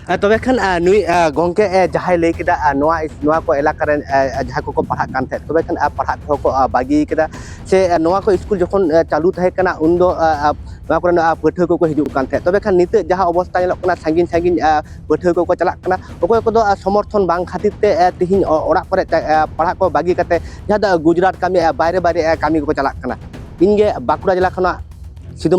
ᱟ, ᱛᱚᱵᱮ ᱠᱷᱟᱱ, ᱟ, ᱱᱩᱭ, ᱟ, ᱜᱚᱝᱠᱮ, ᱮ, ᱡᱟᱦᱟᱸᱭ ᱞᱟᱹᱭ ᱠᱮᱫᱟ, ᱟ, ᱱᱚᱣᱟ, ᱱᱚᱣᱟ ᱠᱚ ᱮᱞᱟᱠᱟ ᱨᱮᱱ, ᱟ, ᱟ, ᱡᱟᱦᱟᱸᱭ ᱠᱚᱠᱚ ᱯᱟᱲᱦᱟᱜ ᱠᱟᱱ ᱛᱟᱦᱮᱸᱫ, ᱛᱚᱵᱮ ᱠᱷᱟᱱ, ᱟ, ᱯᱟᱲᱦᱟᱜ ᱠᱚᱦᱚᱸ ᱠᱚ, ᱟ, ᱵᱟᱹᱜᱤ ᱠᱮᱫᱟ, ᱥᱮ, ᱟ, ᱱᱚᱣᱟ ᱠᱚ ᱥᱠᱩᱞ ᱡᱚᱠᱷᱚᱱ, ᱟ, ᱪᱟᱹᱞᱩ ᱛᱟᱦᱮᱸ ᱠᱟᱱᱟ, ᱩᱱᱫᱚ, ᱟ, ᱟ, ᱱᱚᱣᱟ ᱠᱚᱨᱮᱱ, ᱟ, ᱯᱟᱹᱴᱷᱩᱣᱟᱹ ᱠᱚᱠᱚ ᱦᱤᱡᱩᱜ ᱠᱟᱱ ᱛᱟᱦᱮᱸᱫ, ᱛᱚᱵᱮ ᱠᱷᱟᱱ ᱱᱤᱛᱚᱜ ᱡᱟᱦᱟᱸ ᱚᱵᱚᱥᱛᱟ ᱧᱮᱞᱚᱜ ᱠᱟᱱᱟ, ᱥᱟᱺᱜᱤᱧ ᱥᱟᱺᱜᱤᱧ, ᱟ, ᱯᱟᱹᱴᱷᱩᱣᱟᱹ ᱠᱚᱠᱚ ᱪᱟᱞᱟᱜ ᱠᱟᱱᱟ, ᱚᱠᱚᱭ ᱠᱚᱫᱚ, ᱟ, ᱥᱚᱢᱚᱨᱛᱷᱚᱱ ᱵᱟᱝ ᱠᱷᱟᱹᱛᱤᱨ ᱛᱮ, ᱟ, ᱛᱤᱦᱤᱧ ᱚ-, ᱚᱲᱟᱜ ᱠᱚᱨᱮ, ᱟ, ᱯᱟᱲᱦᱟᱜ ᱠᱚ ᱵᱟᱹᱜᱤ ᱠᱟᱛᱮ ᱡᱟᱦᱟᱸ ᱫᱚ ᱜᱩᱡᱽᱨᱟᱴ ᱠᱟᱹᱢᱤ, ᱟ, ᱵᱟᱭᱨᱮ ᱵᱟᱭᱨᱮ, ᱟ, ᱠᱟᱹᱢᱤ ᱠᱚᱠᱚ ᱪᱟᱞᱟᱜ ᱠᱟᱱᱟ᱾ ᱤᱧ ᱜᱮ ᱵᱟᱸᱠᱩᱲᱟ ᱡᱮᱞᱟ ᱠᱷᱚᱱᱟᱜ ᱥᱤᱫᱩ